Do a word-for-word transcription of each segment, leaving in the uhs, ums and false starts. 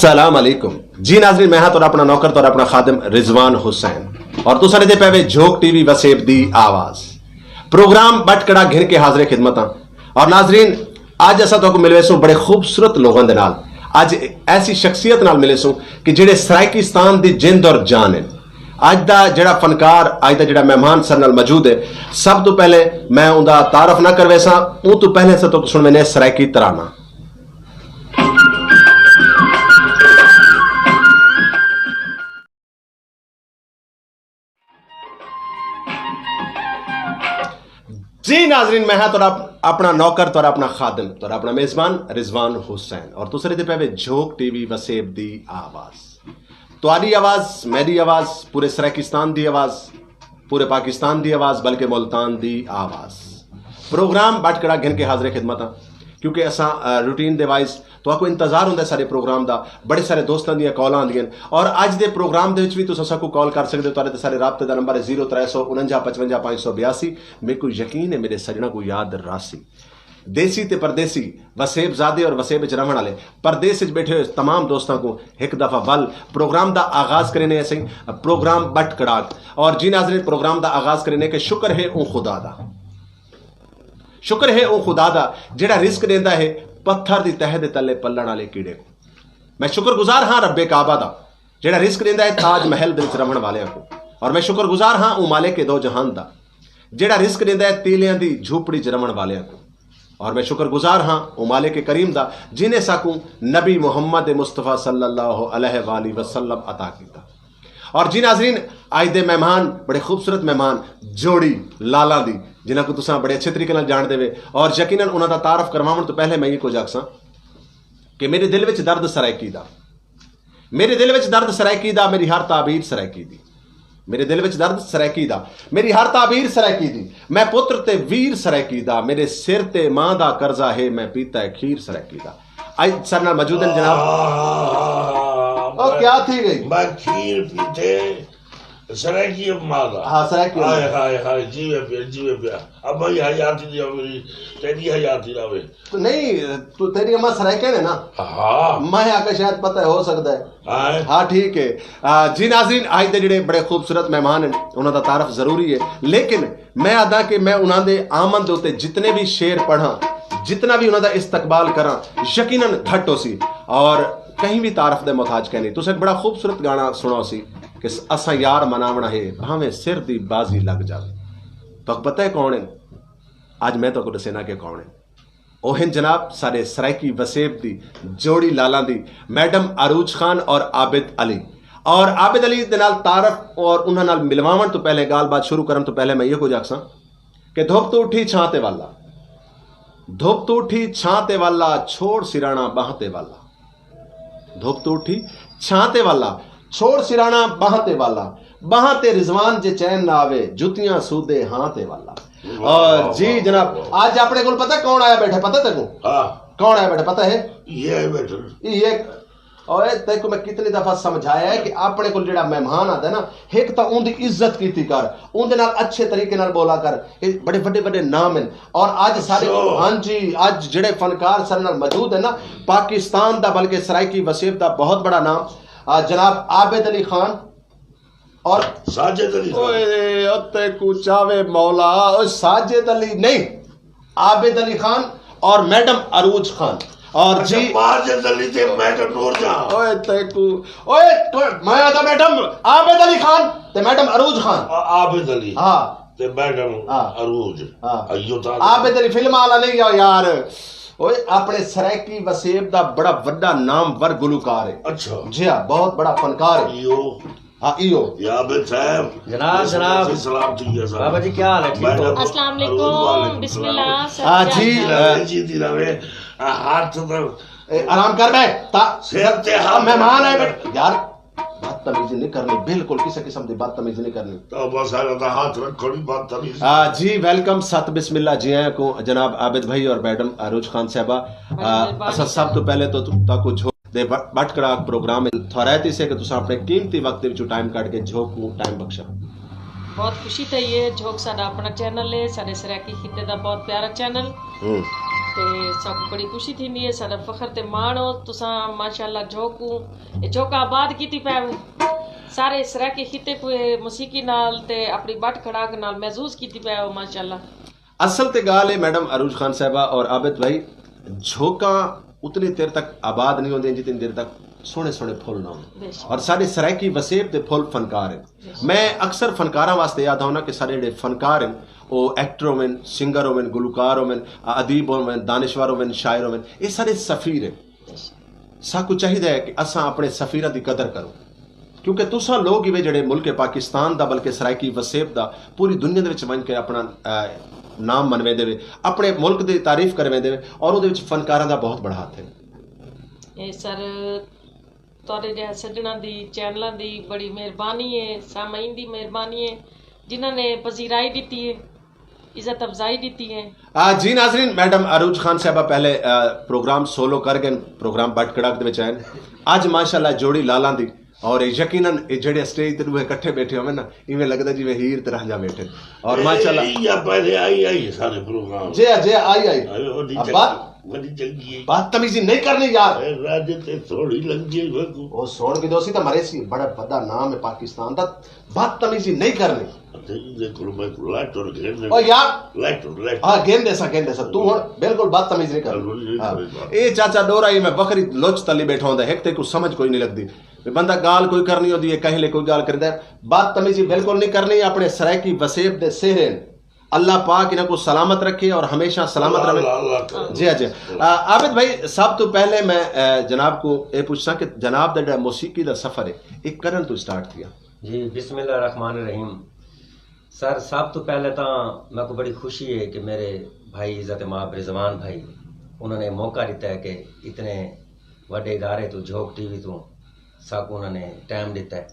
السلام علیکم جی ناظرین، میں ہاں تہاݙا اپݨا نوکر، تہاݙا اپݨا خادم رضوان حسین، اور تساں ݙیہدے پئے وے جھوک ٹی وی وسیب دی آواز۔ پروگرام بٹ کڑاک گھن کے حاضر خدمت ہاں۔ اور ناظرین، اڄ اساں تہاکوں ملویسوں بڑے خوبصورت لوگاں دے نال۔ اڄ ایسی شخصیت نال ملیسوں کہ جڑے سرائیکستان دی جند اور جان ہن۔ اڄ دا جڑا فنکار، اڄ دا جڑا مہمان ساݙے نال موجود ہے، سب توں پہلے میں اوندا تعارف نہ کرویساں، اوں توں پہلے اساں تہاکوں سݨویندے سرائیکی ترانہ۔ جی ناظرین، میں ہاں تہاݙا اپݨا نوکر، تہاݙا اپݨا خادم، تہاݙا اپݨا میزبان رضوان حسین، اور تساں ݙیہدے پئے وے جھوک ٹی وی وسیب دی آواز۔ تہاݙی آواز، میݙی آواز، پورے سرائیکستان دی آواز، پورے پاکستان دی آواز، بلکہ ملتان دی آواز۔ پروگرام بٹ کڑاک گھن کے حاضر خدمت ہاں، کیونکہ اساں، آ، روٹین دے وائز تہاکوں انتظار ہوندا ہے ساݙے پروگرام دا، بڑے سارے دوستاں دیاں کالاں آندیاں ہن، اور اڄ دے پروگرام دے وچ وی تساں ساکوں کال کر سڳدے ہو، تہاݙے تے ساݙے رابطے دا نمبر ہے زیرو ترے سو انجا پچونجا پنج سو بیاسی۔ میکوں یقین ہے میݙے سڄݨاں کوں یاد رہسی۔ دیسی تے پردیسی، وسیب زادے اور وسیب وچ رہوݨ والے، پردیس وچ ٻیٹھے ہوئے تمام دوستاں کوں ہک دفعہ ول پروگرام دا آغاز کریندے ہیں سئیں، پروگرام بٹ کڑاک۔ اور جی ناظرین، پروگرام دا آغاز کریندے کہ شکر ہے اوں خدا دا۔ شکر ہے اوں خدا دا جڑا رزق ݙیندا ہے پتھر دی تہہ دے تلے پلݨ والے کیڑے کوں۔ میں شکر گزار ہاں رب کعبہ دا جڑا رزق ݙیندا ہے تاج محل دے وچ رہوݨ والیاں کوں، اور میں شکر گزار ہاں اوں مالک دو جہان دا جڑا رزق ݙیندا ہے تیلیاں دی جھوپڑی وچ رہوݨ والیاں کوں، اور میں شکر گزار ہاں اوں مالک کریم دا جنہیں ساکوں نبی محمد مصطفیٰ صلی اللہ علیہ وآلہ وسلم عطا کیتا۔ اور جی ناظرین، اڄ دے مہمان، بڑے خوبصورت مہمان، جوڑی لالاں دی، جنہاں کوں تساں بڑے اچھے طریقے نال ڄاݨدے وے، اور یقیناً انہاں دا تعارف کرواوݨ توں پہلے میں ایہ کجھ آکھساں کہ میݙے دل وچ درد سرائیکی دا، میݙے دل وچ درد سرائیکی دا، میݙی ہر تعبیر سرائیکی دی۔ میݙے دل وچ درد سرائیکی دا، میݙی ہر تعبیر سرائیکی دی۔ میں پتر تے ویر سرائیکی دا، میݙے سر تے ماں دا قرضہ ہے، میں پیتا ہے کھیر سرائیکی دا۔ اڄ ساݙے نال موجود ہن جناب۔ او کیا تھی ڳئی؟ میں کھیر پیتے سرائیکی ماں دا۔ ہاں، سرائیکی ماں۔ ہائے، ہائے، ہائے، جیوے پیا، جیوے پیا۔ ابا ہی حیاتی دی، میری تیری حیاتی رہے۔ تو نہیں، تو تیری اماں سرائیکے نے نا؟ ہاں۔ میں آکھیا شاید پتہ ہو سکدا ہے۔ ہاں۔ ہاں، ٹھیک ہے۔ آ، جی ناظرین، اڄ دے جڑے بڑے خوبصورت مہمان ہیں، انہاں دا تعارف ضروری ہے، لیکن میں آہداں کہ میں انہاں دے آمن دے اُتے جتنے بھی شعر پڑھاں، جتنا بھی انہاں دا استقبال کراں، یقیناً گھٹ ہوسی اور کہیں بھی تعارف دے محتاج کائنی۔ تساں ایک بڑا خوبصورت گانا سݨاؤ سی کہ اساں یار مناوݨا ہے، بھاویں سر دی بازی لڳ جاوے۔ تہاکوں پتہ ہے کون ہیں؟ اڄ میں تہاکوں ݙسینا کہ کون ہیں۔ او ہن جناب ساݙے سرائیکی وسیب دی جوڑی لالاں دی، میڈم عروج خان اور عابد علی۔ اور عابد علی دے نال تعارف اور انہاں نال ملواوݨ توں پہلے، ڳالھ بات شروع کرݨ توں پہلے میں ایہو کجھ آکھساں کہ دھپ توں اٹھی چھاں تے والا، دھپ توں اٹھی چھاں تے والا، چھوڑ سراݨا ٻانہہ تے والا۔ دھپ توں اٹھی چھاں تے والا، چھوڑ سراݨا ٻانہہ تے والا، ٻانہہ تے رضوان جے چین نہ آوے، جتیاں سودے ہاں تے والا۔ واہ، اور واہ، جی واہ، جناب، واہ۔ اڄ اپݨے کول پتہ کون آیا ٻیٹھے، پتہ تیکوں؟ ہاں۔ کون آیا ٻیٹھے، پتہ ہے؟ یہ آئے ٻیٹھے۔ یہ، اوئے، تیکوں میں کتنی دفعہ سمجھایا ہے کہ اپݨے کول جڑا مہمان آندا ہے نا، ہک تاں اوندی عزت کیتی کر، اوندے نال اچھے طریقے نال ٻولا کر۔ اے بڑے وݙے وݙے نام ہن۔ اور اڄ سارے، اچھا۔ ہاں جی، اڄ جڑے فنکار ساݙے نال موجود ہیں نا، پاکستان دا بلکہ سرائیکی وسیب دا بہت بڑا نام، آ، جناب عابد علی خان اور ساجد علی خان۔ اوئے، او تیکوں چاوے مولا، او ساجد علی نہیں، عابد علی خان اور میڈم عروج خان۔ اور اچھا، جی، ماجد علی تے میڈم نور جہاں۔ اوئے تیکوں، اوئے، تو، میں آہداں میڈم عابد علی خان تے میڈم عروج خان۔ آ-، عابد علی۔ ہاں۔ تے میڈم ہاں۔ عروج۔ ہاں۔ ایو تاں عابد علی فلم والا نہیں یا یار۔ اوئے، اپݨے سرائیکی وسیب دا بڑا وݙا نامور گلوکار ہے۔ اچھا۔ جی ہاں، بہت بڑا فنکار ہے۔ ایو۔ ہاں، ایو۔ یا عابد صاحب۔ جناب، جناب۔ سلام تھی ڳیا سارا۔ بابا جی، کیا حال ہے؟ ٹھیک ہو؟ میڈم السلام علیکم۔ عروج وعلیکم بسم اللہ، السلام۔ سب ہاں کیا جی، حال ہے؟ جی، جی، رہے۔ آ، ہاتھ تو اے، آرام کر بے۔ تا-، سر تے ہاتھ مہمان آئے رکھ۔ بیٹھے۔ یار، بدتمیزی نہیں کرنی، بالکل کسی قسم دی بدتمیزی نہیں کرنی۔ تو بس، سارا دا ہاتھ رکھو، نہیں بدتمیزی۔ آ، جی، ویلکم، ست بسم اللہ، جی آیاں کوں جناب عابد بھائی اور میڈم عروج خان صاحبہ۔ آ، مہربانی۔ اساں سب توں پہلے تو تہاکوں جھوک دے ب-، بٹ کڑاک پروگرام وچ تھورائی تھی سے کہ تساں اپݨے قیمتی وقت وچوں ٹائم کڈھ کے جھوک کوں ٹائم بخشا۔ بہت خوشی تھئی ہے، جھوک ساݙا اپݨا چینل ہے، ساݙے سرائیکی خطے دا بہت پیارا چینل۔ ہوں۔ تے ساکوں بڑی خوشی تھیندی ہے، ساݙا فخر تے ماݨ ہو۔ تساں ماشاءاللہ جھوکوں، اے جھوکاں آباد کیتی پئے ہو۔ سارے سرائیکی خطے کوں اے موسیقی نال تے اپݨی بٹ کھڑاک نال محظوظ کیتی پئے ہو ماشاءاللہ۔ اصل تے ڳالھ ہے میڈم عروج خان صاحبہ اور عابد بھائی، جھوکاں اتنی دیر تک آباد نہیں ہوندیاں جتنی دیر تک سوہݨے سوہݨے پھل نہ ہون۔ بے شک۔ اور ساݙے سرائیکی وسیب دے پھل فنکار ہن۔ بے شک۔ میں اکثر فنکاراں واسطے یاد ہونا کہ ساݙے جیڑھے فنکار ہن، او ایکٹر ہوون، سنگر ہوون، گلوکار ہوون، ادیب ہوون، دانشور ہوون، شاعر ہوون، اے ساݙے سفیر ہن۔ بے شک۔ ساکوں چاہیدا ہے کہ اساں اپݨے سفیراں دی قدر کروں، کیونکہ تساں لوگ ہی وے جیڑھے ملک پاکستان دا بلکہ سرائیکی وسیب دا پوری دنیا دے وچ ونڄ کے اپݨا، آ، نام منویندے وے، اپݨے ملک دی تعریف کرویندے وے، اور اودے وچ فنکاراں دا بہت بڑا ہتھ ہے۔ اے سر، تہاݙے جیہاں سڄݨاں دی، چینلاں دی بڑی مہربانی ہے، سامعین دی مہربانی ہے، جنہاں نے پذیرائی ݙتی ہے، عزت افزائی ݙتی ہے۔ آ، جی ناظرین، میڈم عروج خان صاحبہ پہلے، آ، پروگرام سولو کر ڳئن، پروگرام بٹ کڑاک دے وچ آئن۔ اڄ ماشاءاللہ جوڑی لالاں دی، اور یقیناً اے جیڑھے سٹیج تے ݙوہیں کٹھے ٻیٹھے ہوون نا، ایویں لڳدا جیویں ہیر تے رانجھا ٻیٹھے۔ اور ماشاءاللہ اے، اے پہلے آئی، آئی سارے پروگرام۔ جی، جی، آئی، آئی۔ اے وݙی اب چنگی، بات، وݙی چنگی ہے۔ بدتمیزی نہیں کرنی یار۔ اے راجے تے سوہݨی لڳدی ہے میکوں۔ او سوہݨ کے دوسی تے مرے سی، بڑا وݙا نام ہے پاکستان دا، بدتمیزی نہیں کرنی۔ تے ایندے کولوں میں لائٹر گھن او یار۔ Lighter, lighter. ہاں، گھن ݙیساں، گھن ݙیساں۔ توں ہݨ بالکل بدتمیزی نہیں کرنی۔ بالکل نہیں ہاں۔ کرنی۔ اے چاچا ݙورا ہی میں وکھری لچ تلی ٻیٹھا ہوندا ہے، ہک تے کوں سمجھ کوئی نہیں لڳدی۔ بندہ ڳالھ کوئی کرݨی ہوندی ہے، کہیں لے کوئی ڳالھ کریندا ہے، بدتمیزی بالکل نہیں کرنی، اپݨے سرائیکی وسیب دے سہرے ہن۔ اللہ پاک انہاں کوں سلامت رکھے اور ہمیشہ سلامت اللہ، رہے۔ اللہ، اللہ کرے۔ جی، جی۔ آ، عابد بھائی، سب توں پہلے میں، آ، جناب کوں اے پچھساں کہ جناب دا جیڑھا موسیقی دا سفر ہے، اے کݙݨ توں سٹارٹ تھیا؟ جی، بسم اللہ الرحمن الرحیم۔ سر، سب توں پہلے تاں میکوں بڑی خوشی ہے کہ میرے بھائی عزت مآب رضوان بھائی، انہاں نے موقع ݙتا ہے کہ اتنے وݙے ادارے توں، جھوک ٹی وی توں، ساکوں انہاں نے ٹائم ݙتا ہے۔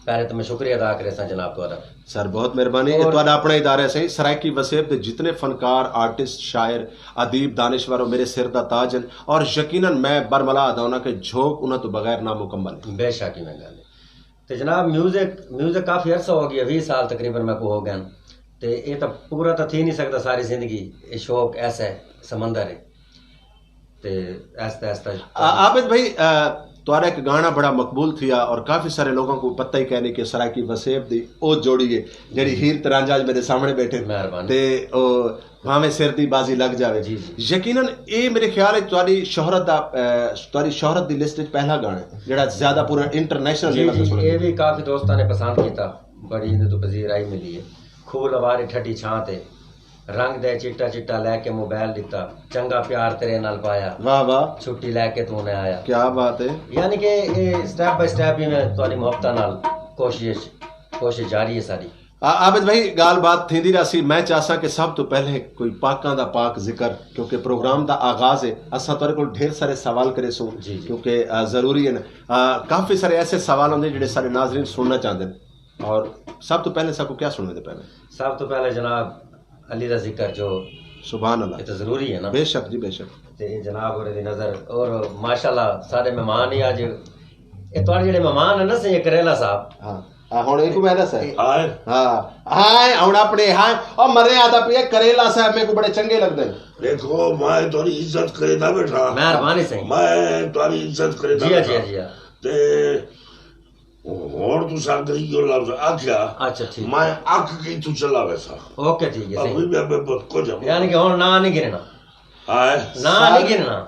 پہلے تاں میں شکریہ ادا کریساں جناب تہاݙا۔ سر، بہت مہربانی۔ اے اور تہاݙا اپݨا ادارہ ہے سئیں، سرائیکی وسیب دے جتنے فنکار، آرٹسٹ، شاعر، ادیب، دانشور، او میرے سر دا تاج ہن، اور یقیناً میں برملا ادا ہونا کہ جھوک انہاں توں بغیر نامکمل ہے۔ بے شک ایویں ڳالھ ہے۔ تے جناب، میوزک، میوزک کافی عرصہ ہو ڳیا، ویہہ سال تقریباً میکوں ہو ڳئن۔ تے اے تاں پورا تاں تھی نہیں سڳدا ساری زندگی، اے شوق ایسا ہے، سمندر ہے۔ تے آہستہ آہستہ آ، عابد بھائی، آ، تہاݙا ہک گانا بڑا مقبول تھیا اور کافی سارے لوگاں کوں پتہ ہی کائنی کہ سرائیکی وسیب دی او جوڑی ہے، جیڑھی ہیر تے رانجھا اڄ میرے سامݨے ٻیٹھے۔ مہربانی۔ تے او بھانویں سر دی بازی لڳ جاوے۔ جی، جی۔ یقیناً اے میرے خیال ہے تہاݙی شہرت دا، آ، تہاݙی شہرت دی لسٹ وچ پہلا گانا ہے، جیڑھا زیادہ پورا انٹرنیشنل جی، لیول تے جی، سݨیا اے وی کافی دوستاں نے پسند کیتا، بڑی ایندے توں پذیرائی ملی ہے۔ کھوہ لواری ٹھڈی چھاں تے، رنگ دے چٹا چٹا لے کے موبائل ݙتا، چنڳا پیار تیرے نال پایا، واہ واہ۔ چھٹی لے کے توں نہ آیا۔ کیا بات ہے۔ یعنی کہ اے سٹیپ بائی سٹیپ ہی میں تہاݙی محبتاں نال کوشش، کوشش جاری ہے ساݙی۔ آ، عابد بھائی، ڳالھ بات تھیندی رہسی، میں چاہساں کہ سب توں پہلے کوئی پاکاں دا پاک ذکر، کیونکہ پروگرام دا آغاز ہے، اساں تہاݙے کول ڈھیر سارے سوال کریسوں، جی، جی۔ کیونکہ، آ، ضروری ہے نا۔ آ، کافی سارے ایسے سوال ہوندے جیڑھے سارے ناظرین سݨنا چاہندے ہن، اور سب توں پہلے ساکوں کیا سݨویندے پئے ہن؟ سب توں پہلے جناب علی دا ذکر جو سبحان اللہ۔ اے تاں ضروری ہے نا۔ بے شک جی، بے شک۔ تے اے جناب ہوراں دی نظر، اور ماشاءاللہ سارے مہمان ہی اڄ، اے تہاݙے جیڑھے مہمان ہن نا سئیں، اے کریلا صاحب۔ ہاں۔ آ، ہݨ ایکوں میں ݙساں۔ ہائے۔ ہاں۔ ہائے، ہݨ اپݨے ہائے۔ او مرے آہدا پیا کریلا صاحب میکوں بڑے چنڳے لڳدن۔ ݙیکھو، میں تہاݙی عزت کریندا ٻیٹھاں۔ مہربانی سئیں۔ میں تہاݙی عزت کریندا جی ہاں، جی ٻیٹھاں۔ ہاں، جی ہاں۔ تے ہݨ تساں اگر ایہو لفظ آکھیا، اچھا، ٹھیک۔ میں اکھ کے اتھوں چلا ویساں۔ اوکے، ٹھیک ہے، ابھی صحیح۔ میں، میں بہت کجھ ہاں۔ یعنی کہ ہݨ ناں نہیں گھنݨا۔ ہائے۔ ناں نہیں گھنݨا۔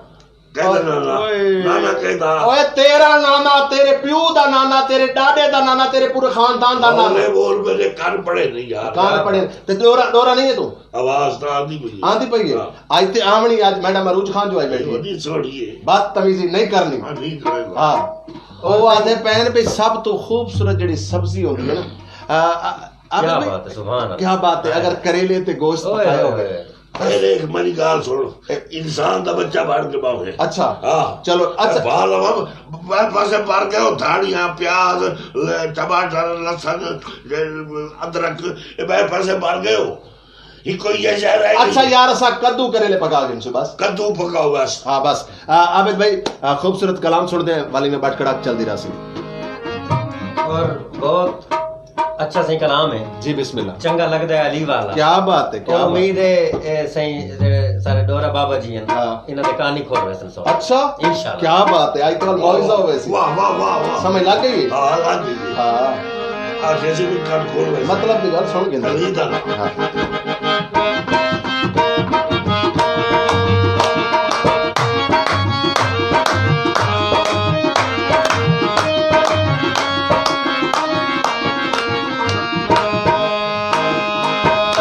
کہندا نانا، اوئے۔ نانا کہندا۔ اوئے، تیرا نانا، تیرے پیو دا نانا، تیرے ݙاݙے دا نانا، تیرے پورے خاندان دا نانا۔ ہولے ٻول، میݙے کن پڑے نہیں یار۔ کن پڑے۔ تے ݙورا، ݙورا نہیں ہے توں؟ آواز تاں آندی پئی ہے۔ آندی پئی ہے۔ ہاں۔ اڄ تے آوݨی، اڄ میڈم عروج خان جو آئی بیٹھی ہے۔ وݙی سوہݨی ہے۔ بدتمیزی نہیں کرنی۔ ہاں، نہیں کرے گا۔ ہاں۔ او آہدے پئن بھئی سب توں خوبصورت جیڑھی سبزی ہوندی ہے نا، آ، آ، آ، کیا بھئی، بات ہے، سبحان اللہ۔ کیا بات ہے، اگر کریلے تے گوشت اوئے، پکایا اوئے، ہووے۔ اوئے۔ اے ݙیکھ، میݙی ڳالھ سُݨ، اے انسان دا ٻچہ بݨ کے ٻہوے۔ اچھا۔ ہاں۔ چلو، اچھا۔ اے بھال ہوا، ٻئے پاسے بھر ڳئے ہو دھاڑیاں، پیاز، ٹماٹر، لسن، ادرک، اے ٻئے پاسے بھر ڳئے ہو۔ ہکو ایہا شے رہ ڳئی۔ اچھا یار، اساں کدو کریلے پکا گھنسوں بس۔ کدو پکاؤ بس۔ ہاں بس۔ آ، عابد بھائی، آ، خوبصورت کلام سُݨدے ہیں، والی میں بٹ کڑاک چلدی رہسی۔ اور بہت اچھا سئیں کلام ہے۔ جی، بسم اللہ۔ چنڳا لڳدا ہے علی والا۔ کیا بات ہے، کیا اور بات ہے۔ امید ہے، اے، سئیں، جیڑھے سارے ݙورا بابا جی ہن، ہاں۔ انہاں دے کان ہی کھول ویسن سو۔ اچھا؟ انشاءاللہ۔ کیا بات ہے، اڄ کل معجزہ ہووے سی۔ واہ، واہ، واہ، واہ۔ سمجھ لڳ ڳئی ہے؟ ہاں، لڳ ڳئی۔ ہاں۔ آ جیسے کوئی کن کھول ویسے۔ مطلب دی ڳالھ سݨ گھندے۔ علی دا۔ ہاں۔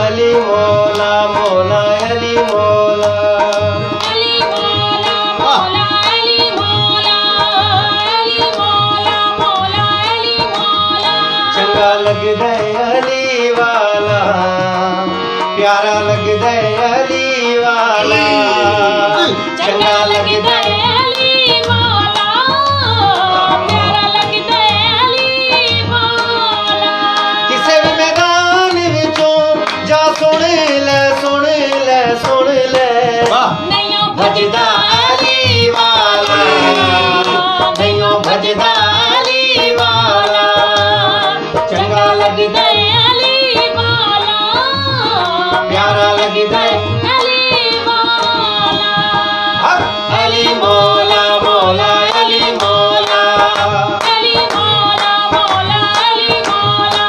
علی مولا، مولا علی مولا۔ علی مولا، مولا علی مولا۔ علی مولا، مولا علی مولا۔ چنڳا لڳدے علی والا، پیارا لڳدے علی والا۔ علی۔ چنڳا لڳدے علی والا، پیارا لڳدے علی والا۔ کسے وی میدان وچوں جا سݨ لے، سݨ لے، سݨ لے۔ واہ۔ نئیں او بھڄدا علی والا، نئیں او بھڄدا علی والا۔ چنڳا لڳدے علی والا، پیارا لڳدے علی والا۔ حق۔ علی مولا، مولا علی مولا۔ علی مولا، مولا علی مولا۔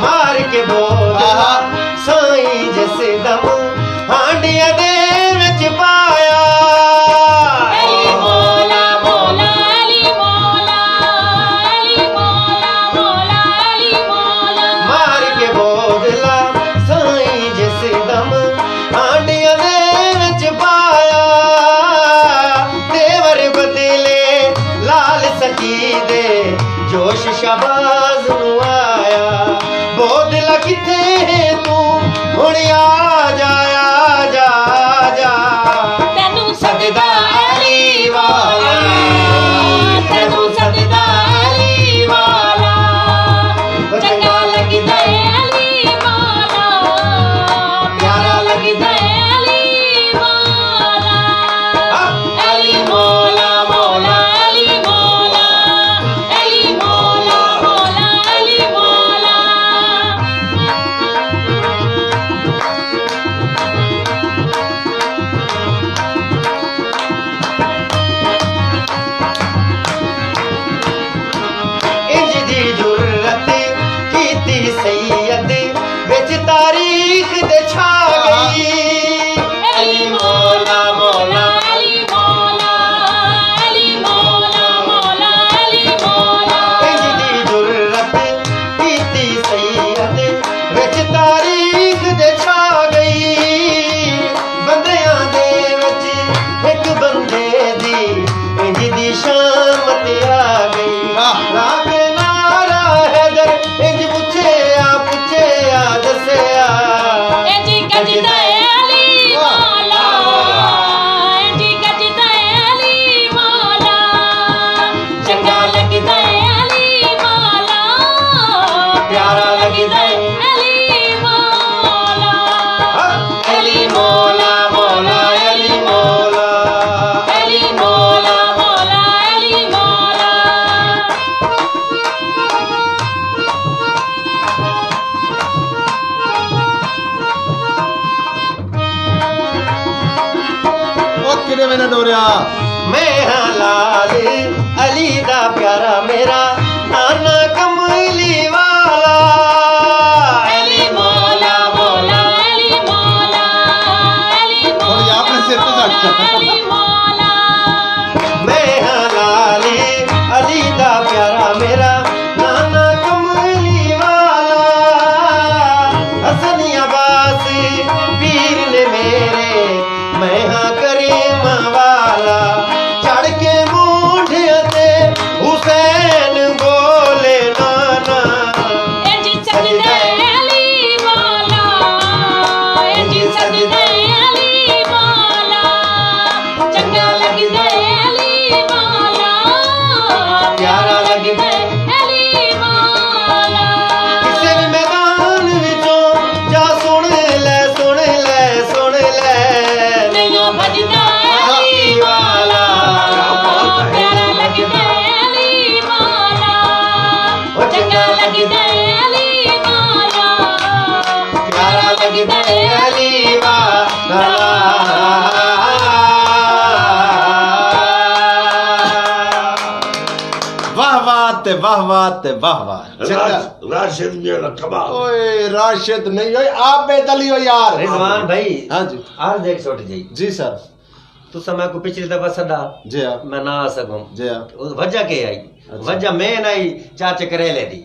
مار کے بول آہا۔ سائیں جس دم ہانڈیاں دے وچ پایا۔ علی مولا، مولا علی مولا، علی مولا، مولا علی مولا۔ مار کے بودلا سائیں جس دم ہانڈیاں دے وچ پایا، تیور بدلے لال سخی دے، جوش شہباز نوں آیا۔ بودلا کتھے ہیں توں، ہݨ آ جا، آ جا، آ جا۔ تینوں سݙدا علی والا، تینوں سݙدا علی والا۔ چنڳا لڳدے علی والا، پیارا لڳدے علی والا۔ علی مولا، مولا علی مولا۔ علی مولا، مولا علی مولا۔ انج دی جرأت کیتی سید وچ تاریخ دے چھا ڳئی۔ علی مولا، مولا علی مولا، علی مولا، مولا علی مولا۔ انج دی جرأت کیتی سید وچ تاریخ دے چھا ڳئی۔ بندیاں دے وچ ہک بندے دی انج دی شامت آ ڳئی۔ واہ۔ لا کے نعرہ حیدر انج پچھیا، پچھیا دسیا۔ انج گجدے علی مولا، انج گجدے علی مولا۔ چنڳا لڳدے علی مولا، پیارا لڳدے علی مولا۔ علی مولا، مولا علی مولا۔ علی مولا، مولا علی مولا۔ او کݙے ویندے ݙوریا؟ میں ہاں لال علی دا پیارا، میرا نانا کملی والا۔ علی مولا، مولا علی مولا، علی مولا، ہݨ اپݨے سر تے چڑھ۔ علی مولا۔ میں ہاں لال علی دا پیارا، میرا نانا کملی والا۔ حسن عباس پیر نے میرے، میں ہاں کریم والا۔ چڑھ کے مونڈھیاں تے حسین بولے، واہ تے واہ واہ۔ چنگا۔ راش-، راشد میاں دا کمال۔ اوئے راشد نہیں، اوئے عابد علی، او یار۔ رضوان بھائی، ہاں جی۔ عرض ایک چھوٹی جئی۔ جی سر۔ تساں میکوں پچھلی دفعہ سݙا، جی ہاں۔ میں نہ آ سڳم۔ جی ہاں۔ او وجہ کے آئی؟ اچھا۔ وجہ میں نہ آئی، چاچے کریلے دی۔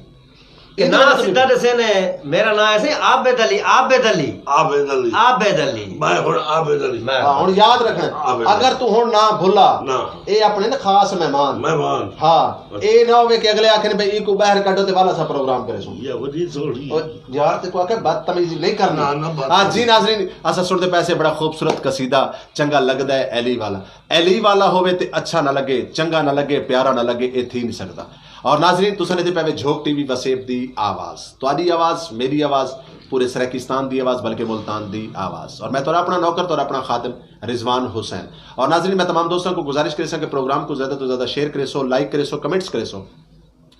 کہ ایندے ناں وجہ تو سدھا ݙسے نے، میرا ناں ہے سی عابد علی، عابد علی۔ عابد علی۔ عابد علی۔ میں ہݨ عابد علی۔ میں ہاں، ہݨ یاد رکھݨا۔ عابد علی۔ اگر توں ہݨ ناں بھلا، نہ۔ اے اپݨے نا خاص مہمان۔ مہمان۔ ہاں۔ اچھا۔ اے نہ ہووے کہ اڳلے آکھن بھئی اینکوں ٻاہر کڈھو تے والا سا پروگرام کریسوں۔ یا وݙی سوہݨی۔ او یار، تیکوں آکھیا بدتمیزی نہیں کرنی۔ نہ، نہ، بدتمیزی۔ ہاں، جی ناظرین، اساں سݨدے پئے سے بڑا خوبصورت قصیدہ، چنگا لڳدا ہے ایلی والا۔ ایلی والا ہووے تے اچھا نہ لڳے، چنگا نہ لڳے، پیارا نہ لڳے، اے تھی نہیں سڳدا۔ اور ناظرین، تساں ݙیہدے پئے وے جھوک ٹی وی وسیب دی آواز۔ تہاݙی آواز، میݙی آواز، پورے سرائیکستان دی آواز، بلکہ ملتان دی آواز۔ اور میں تہاݙا اپݨا نوکر، تہاݙا اپݨا خادم رضوان حسین۔ اور ناظرین، میں تمام دوستاں کوں گزارش کریساں کہ پروگرام کوں زیادہ توں زیادہ شیئر کریسو، لائک کریسو، کمنٹس کریسو۔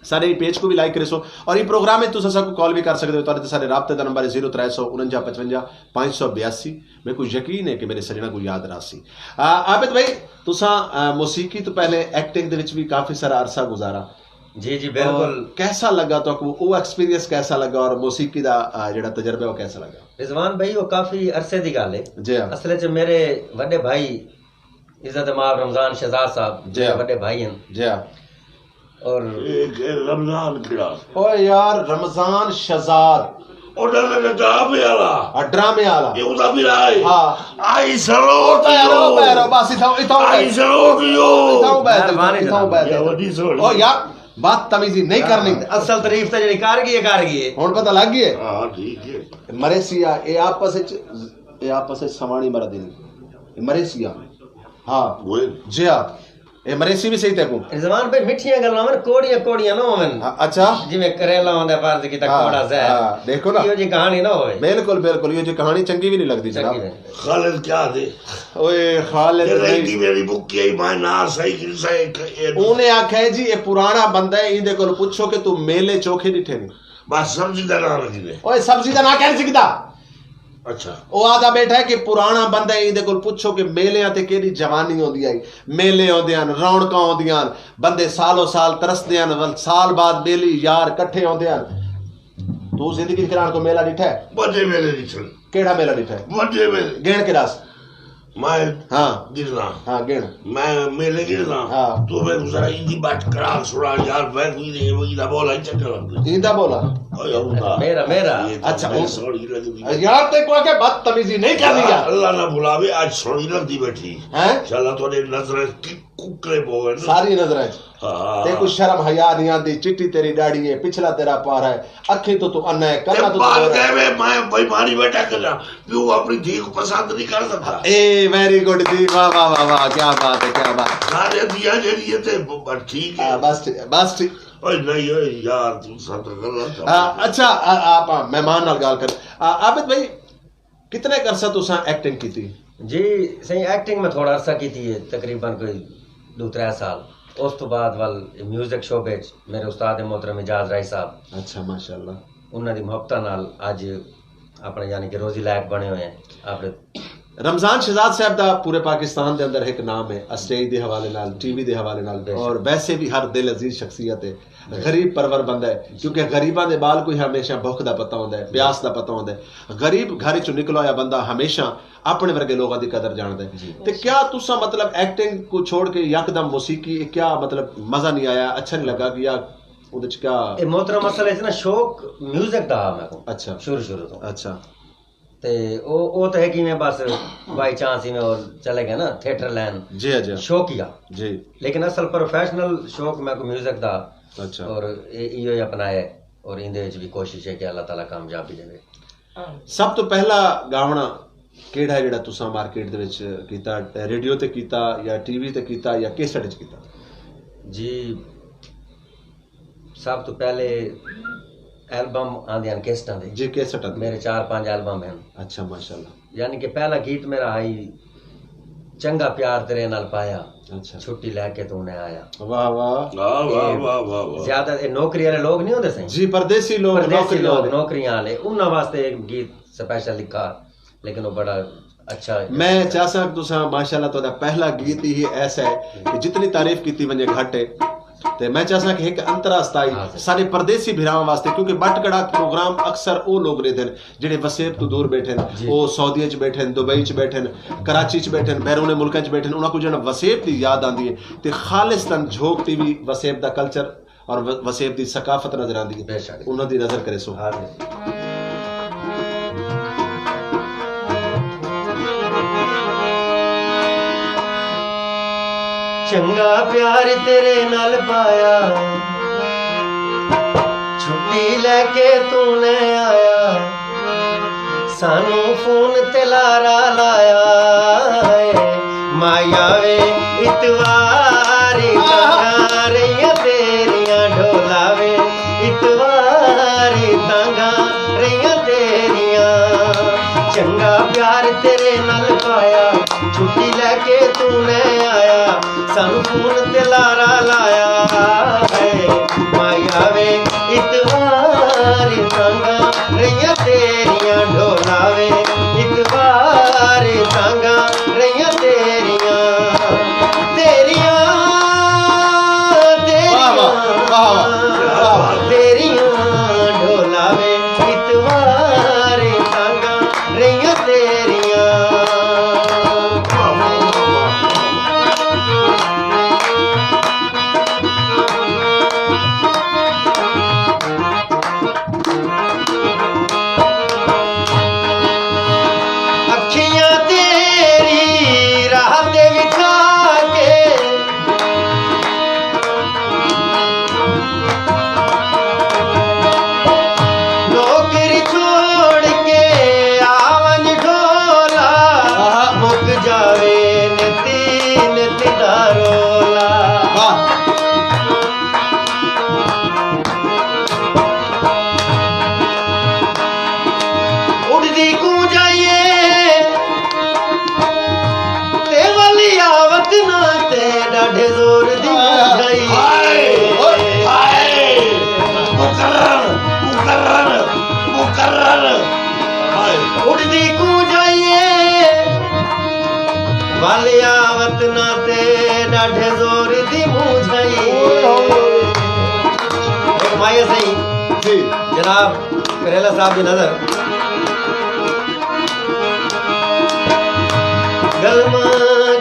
سارے ایں پیج کوں وی لائک کریسو۔ اور ایں پروگرام وچ تساں ساکوں کال وی کر سڳدے ہو۔ تہاݙے تے سارے رابطے دا نمبر ہے زیرو ترے سو انجا پچونجا پنج سو بیاسی۔ میکوں یقین ہے کہ میݙے سڄݨاں کوں یاد رہسی۔ آ، عابد بھائی، تساں، آ، موسیقی توں پہلے ایکٹنگ دے وچ وی کافی سارا عرصہ گزارا۔ جی، جی، بالکل۔ اور کیسا لگا تہاکوں؟ او ایکسپیرینس کیسا لگا اور موسیقی دا، آ، جیڑھا تجربہ ہے، او کیسا لگا؟ رضوان بھائی، او کافی عرصے دی ڳالھ ہے۔ جی ہاں۔ اصل وچ میرے وݙے بھائی عزت مآب رمضان شہزاد صاحب، جی میرے ہاں۔ وݙے بھائی ہن۔ جی ہاں۔ اور اے، اے رمضان کیڑھا؟ او یار، رمضان شہزاد۔ او ڈرامے، ڈرامے والا۔ ہاں، ڈرامے والا۔ اے اوندا بھرا ہے۔ ہاں۔ آئی سلوٹ بہرو، یو۔ بہرو، بس اتھاؤں، اتھاؤں آئی بیٹھ۔ Salute you. اتھاؤں بیٹھ، مہربانی اتھاؤں جناب۔ بیٹھ۔ یا وݙی سوہݨی۔ او یار، بدتمیزی نہیں کرنی۔ اصل تعریف تے جیڑھی کر ڳئی ہے، کر ڳئی ہے۔ ہݨ پتہ لڳ ڳئی ہے؟ ہاں، ٹھیک ہے۔ مریسیا، اے آپس وچ، اے آپس وچ سواݨی مرد ہن۔ اے مریسیا۔ ہاں۔ اوئے۔ جی ہاں۔ اے مریسی وی صحیح تیکوں۔ رضوان بھائی، مٹھیاں گلاں ہوون، کوڑیاں کوڑیاں نہ ہوون۔ ہاں، اچھا۔ جیویں کریلا ہوندا ہے، فرض کیتا ہاں، کوڑا زہر۔ ہاں، ݙیکھو نا۔ ایہو جی کہاݨی نہ ہووے۔ بالکل، بالکل، ایہو جی کہاݨی چنگی وی نہیں لڳدی جناب۔ چنگی نہیں۔ خالد کیا آہدے؟ اوئے خالد بھائی۔ میری بکی آئی، میں نہ سہی کی سہی۔ اوں نے آکھیا ہے جی، اے پراݨا بندہ ہے، ایندے کول پچھو کہ توں میلے چوکھے ݙٹھے نہیں۔ بس سبزی دا ناں رکھی دے۔ اوئے سبزی دا ناں کیا نہیں سڳدا؟ اچھا۔ او آہدا ٻیٹھا ہے کہ پراݨا بندہ ہے، ایندے کول پچھو کہ میلیاں تے کیݙی جوانی ہوندی ہئی۔ میلے ہوندے ہن، رونقاں ہوندیاں ہن، بندے سالوں سال ترسدے ہن، ول سال بعد ٻیلی یار کٹھے ہوندے ہن۔ توں زندگی وچ کراݨ کوئی میلہ ݙٹھا ہے؟ وݙے میلے ݙٹھن۔ کیڑھا میلہ ݙٹھا ہے؟ وݙے میلے۔ ڳݨ کے ݙس۔ میں ہاں۔ ڳݨاں۔ ہاں، ڳݨ۔ میں میلے ڳݨاں۔ ہاں۔ توں میکوں ذرا ایندی بٹ کراک سݨا یار، میں کوئی نہیں، وہ ایندا بولا ہی چنگا لڳدا۔ ایندا بولا؟ اوئے اللہ۔ میرا، میرا۔ اے تاں اچھا، میں او سوہݨی لڳدی۔ یار، تیکوں آکھیا بدتمیزی نہیں کرنی یار۔ اللہ نہ بھلاوے، اڄ سوہݨی لڳدی ٻیٹھی۔ ہیں؟ انشاءاللہ تہاݙے نظراں وچ ککڑے پوون۔ ساری نظراں وچ۔ ہاں۔ تیکوں شرم حیا نہیں آندی، چٹی تیری ݙاڑھی ہے، پچھلا تیرا پارا ہے، اکھیں توں توں انا ہے، تے کناں توں توں بال بہرا ہے۔ گئے وے، میں بے ایمانی ٻیٹھا کراں، پیو اپݨی دھی کوں پسند نہیں کر سڳدا۔ اے ویری گڈ جی، واہ، واہ، واہ، واہ، کیا بات ہے، کیا بات۔ سارے دھیاں جیڑھی ہے تے ب-، ب-، ٹھیک ہے۔ ہاں، بس ٹھیک، بس ٹھیک۔ اوئے نہیں، اوئے یار، توں سب غلط ہے۔ ہاں، اچھا، آ-، آپ مہمان نال ڳالھ کر۔ آ، عابد بھائی، کتنے عرصہ تساں ایکٹنگ کیتی؟ جی سائیں، ایکٹنگ میں تھوڑا عرصہ کیتی ہے، تقریباً کوئی ݙو ترے سال۔ اس تو بعد ول میوزک شعبے وچ میرے استاد محترم اعجاز راہی صاحب، اچھا، ماشاءاللہ۔ انہاں دی محبتاں نال اڄ اپݨے، یعنی کہ، روزی لائق بݨے ہوئے ہیں اپݨے۔ رمضان شہزاد صاحب دا پورے پاکستان دے اندر ہک نام ہے، اسٹیج دے حوالے نال، ٹی وی دے حوالے نال، بے شک۔ اور ویسے بھی ہر دل عزیز شخصیت ہے۔ غریب پرور بندہ ہے، کیونکہ غریباں دے ٻال کوں ہمیشہ بھکھ دا پتہ ہوندا ہے، پیاس دا پتہ ہوندا ہے۔ غریب گھر چوں نکلا ہویا بندہ ہمیشہ اپݨے ورگے لوگاں دی قدر جاندا ہے۔ جی۔ تے کیا تساں، مطلب، ایکٹنگ کوں چھوڑ کے یکدم موسیقی، اے کیا، مطلب، مزہ نہیں آیا، اچھا نہیں لگا، کہ یا اودے وچ کیا؟ اے محترم، اصل وچ نا شوق میوزک دا ہا میکوں۔ اچھا۔ شروع شروع تو۔ اچھا۔ تے او، او تے ہے کہ میں بس بائی چانس ہی میں او چلے گیا نا تھیٹر لائن۔ جی، جی۔ شوقیہ۔ جی۔ لیکن اصل پروفیشنل شوق میکوں میوزک دا۔ اچھا۔ اور اے، ایہو ہی اپنائے اور ایندے وچ بھی کوشش ہے کہ اللہ تعالیٰ کامیابی ݙیوے۔ سب توں پہلا گاوݨا کیڑھا ہے جیڑھا تساں مارکیٹ دے وچ کیتا؟ ریڈیو تے کیتا یا ٹی وی تے کیتا یا کیسٹ وچ کیتا؟ جی، سب توں پہلے البم آندے ہن کیسٹاں دے۔ جی، کیسٹاں دے۔ میرے چار پنج البم ہن۔ اچھا، ماشاءاللہ۔ یعنی کہ پہلا گیت میرا ہئی چنگا پیار تیرے نال پایا، اچھا۔ چھٹی لے کے تو نے آیا۔ واہ، واہ۔ واہ، واہ، اے واہ، واہ، واہ۔ زیادہ اے نوکری والے لوگ نہیں ہوندے سائیں؟ جی، پردیسی لوگ، پردیسی نوکری لوگ، والے۔ نوکریاں والے، انہاں واسطے ایک گیت سپیشل لکھا۔ لیکن وہ بڑا اچھا۔ میں چاہساں کہ تساں، ماشاءاللہ، تہاݙا پہلا گیت ہی ایسا ہے کہ جتنی تعریف کیتی ونڄے گھٹ ہے۔ تے میں چاہساں کہ ہک انترا استائی ہاں سر۔ سارے پردیسی بھراواں واسطے، کیونکہ بٹ کڑاک پروگرام اکثر او لوگ ریندن جڑے وسیب تو دور بیٹھن، جی۔ او سعودی وچ بیٹھن، دبئی وچ بیٹھن، کراچی وچ بیٹھن، بیرون ملکاں وچ بیٹھن، انہاں کو جڑا وسیب دی یاد آندی ہے تے خالصتاً جھوک ٹی وی وسیب دا کلچر اور و-، وسیب دی ثقافت نظر آندی ہے۔ بے شک۔ انہاں دی نظر کرے سو۔ ہاں جی۔ چنگا پیار تیرے نال پایا، چھٹی لے کے تو نہ آیا، سانو فون تے لارا لایا اے۔ مایا وے اتوار تنگا رہیاں تیریاں، ڈھولا وے اتوار تنگا رہیاں تیریاں۔ چنگا پیار تیرے نال پایا، چھٹی لے کے تو نہ آیا، سانو فون تے لارا لایا اے۔ مایا وے اتوار تنگا رہیاں تیریاں، ڈھولا وے اتوار تنگا رہیاں تیریاں، تیریاں، واہ واہ، واہ واہ، واہ واہ۔ تیریاں، ڈھولا وے اتوار تنگا رہیاں تیریاں۔ اکھیاں تیری راہ تے وچھا کے، نوکری چھوڑ کے آ ونڄ ڈھولا، آہا۔ مک جاوے نتی نتی دا رولا۔ واہ۔ اݙدی کوں جائیے، تے ولی آوت نہ تے ݙاڈھے زور دی مونجھائی۔ ہائے، اوئے ہائے۔ مقرر، مقرر، مقرر۔ ہائے۔ اݙدی کوں جائیے، ولی آوت نہ تے ݙاڈھے زور دی مونجھائی۔ اوئے ہوئے۔ ہک مائی سئیں۔ جی۔ جناب کریلا صاحب دی نظر۔ گلما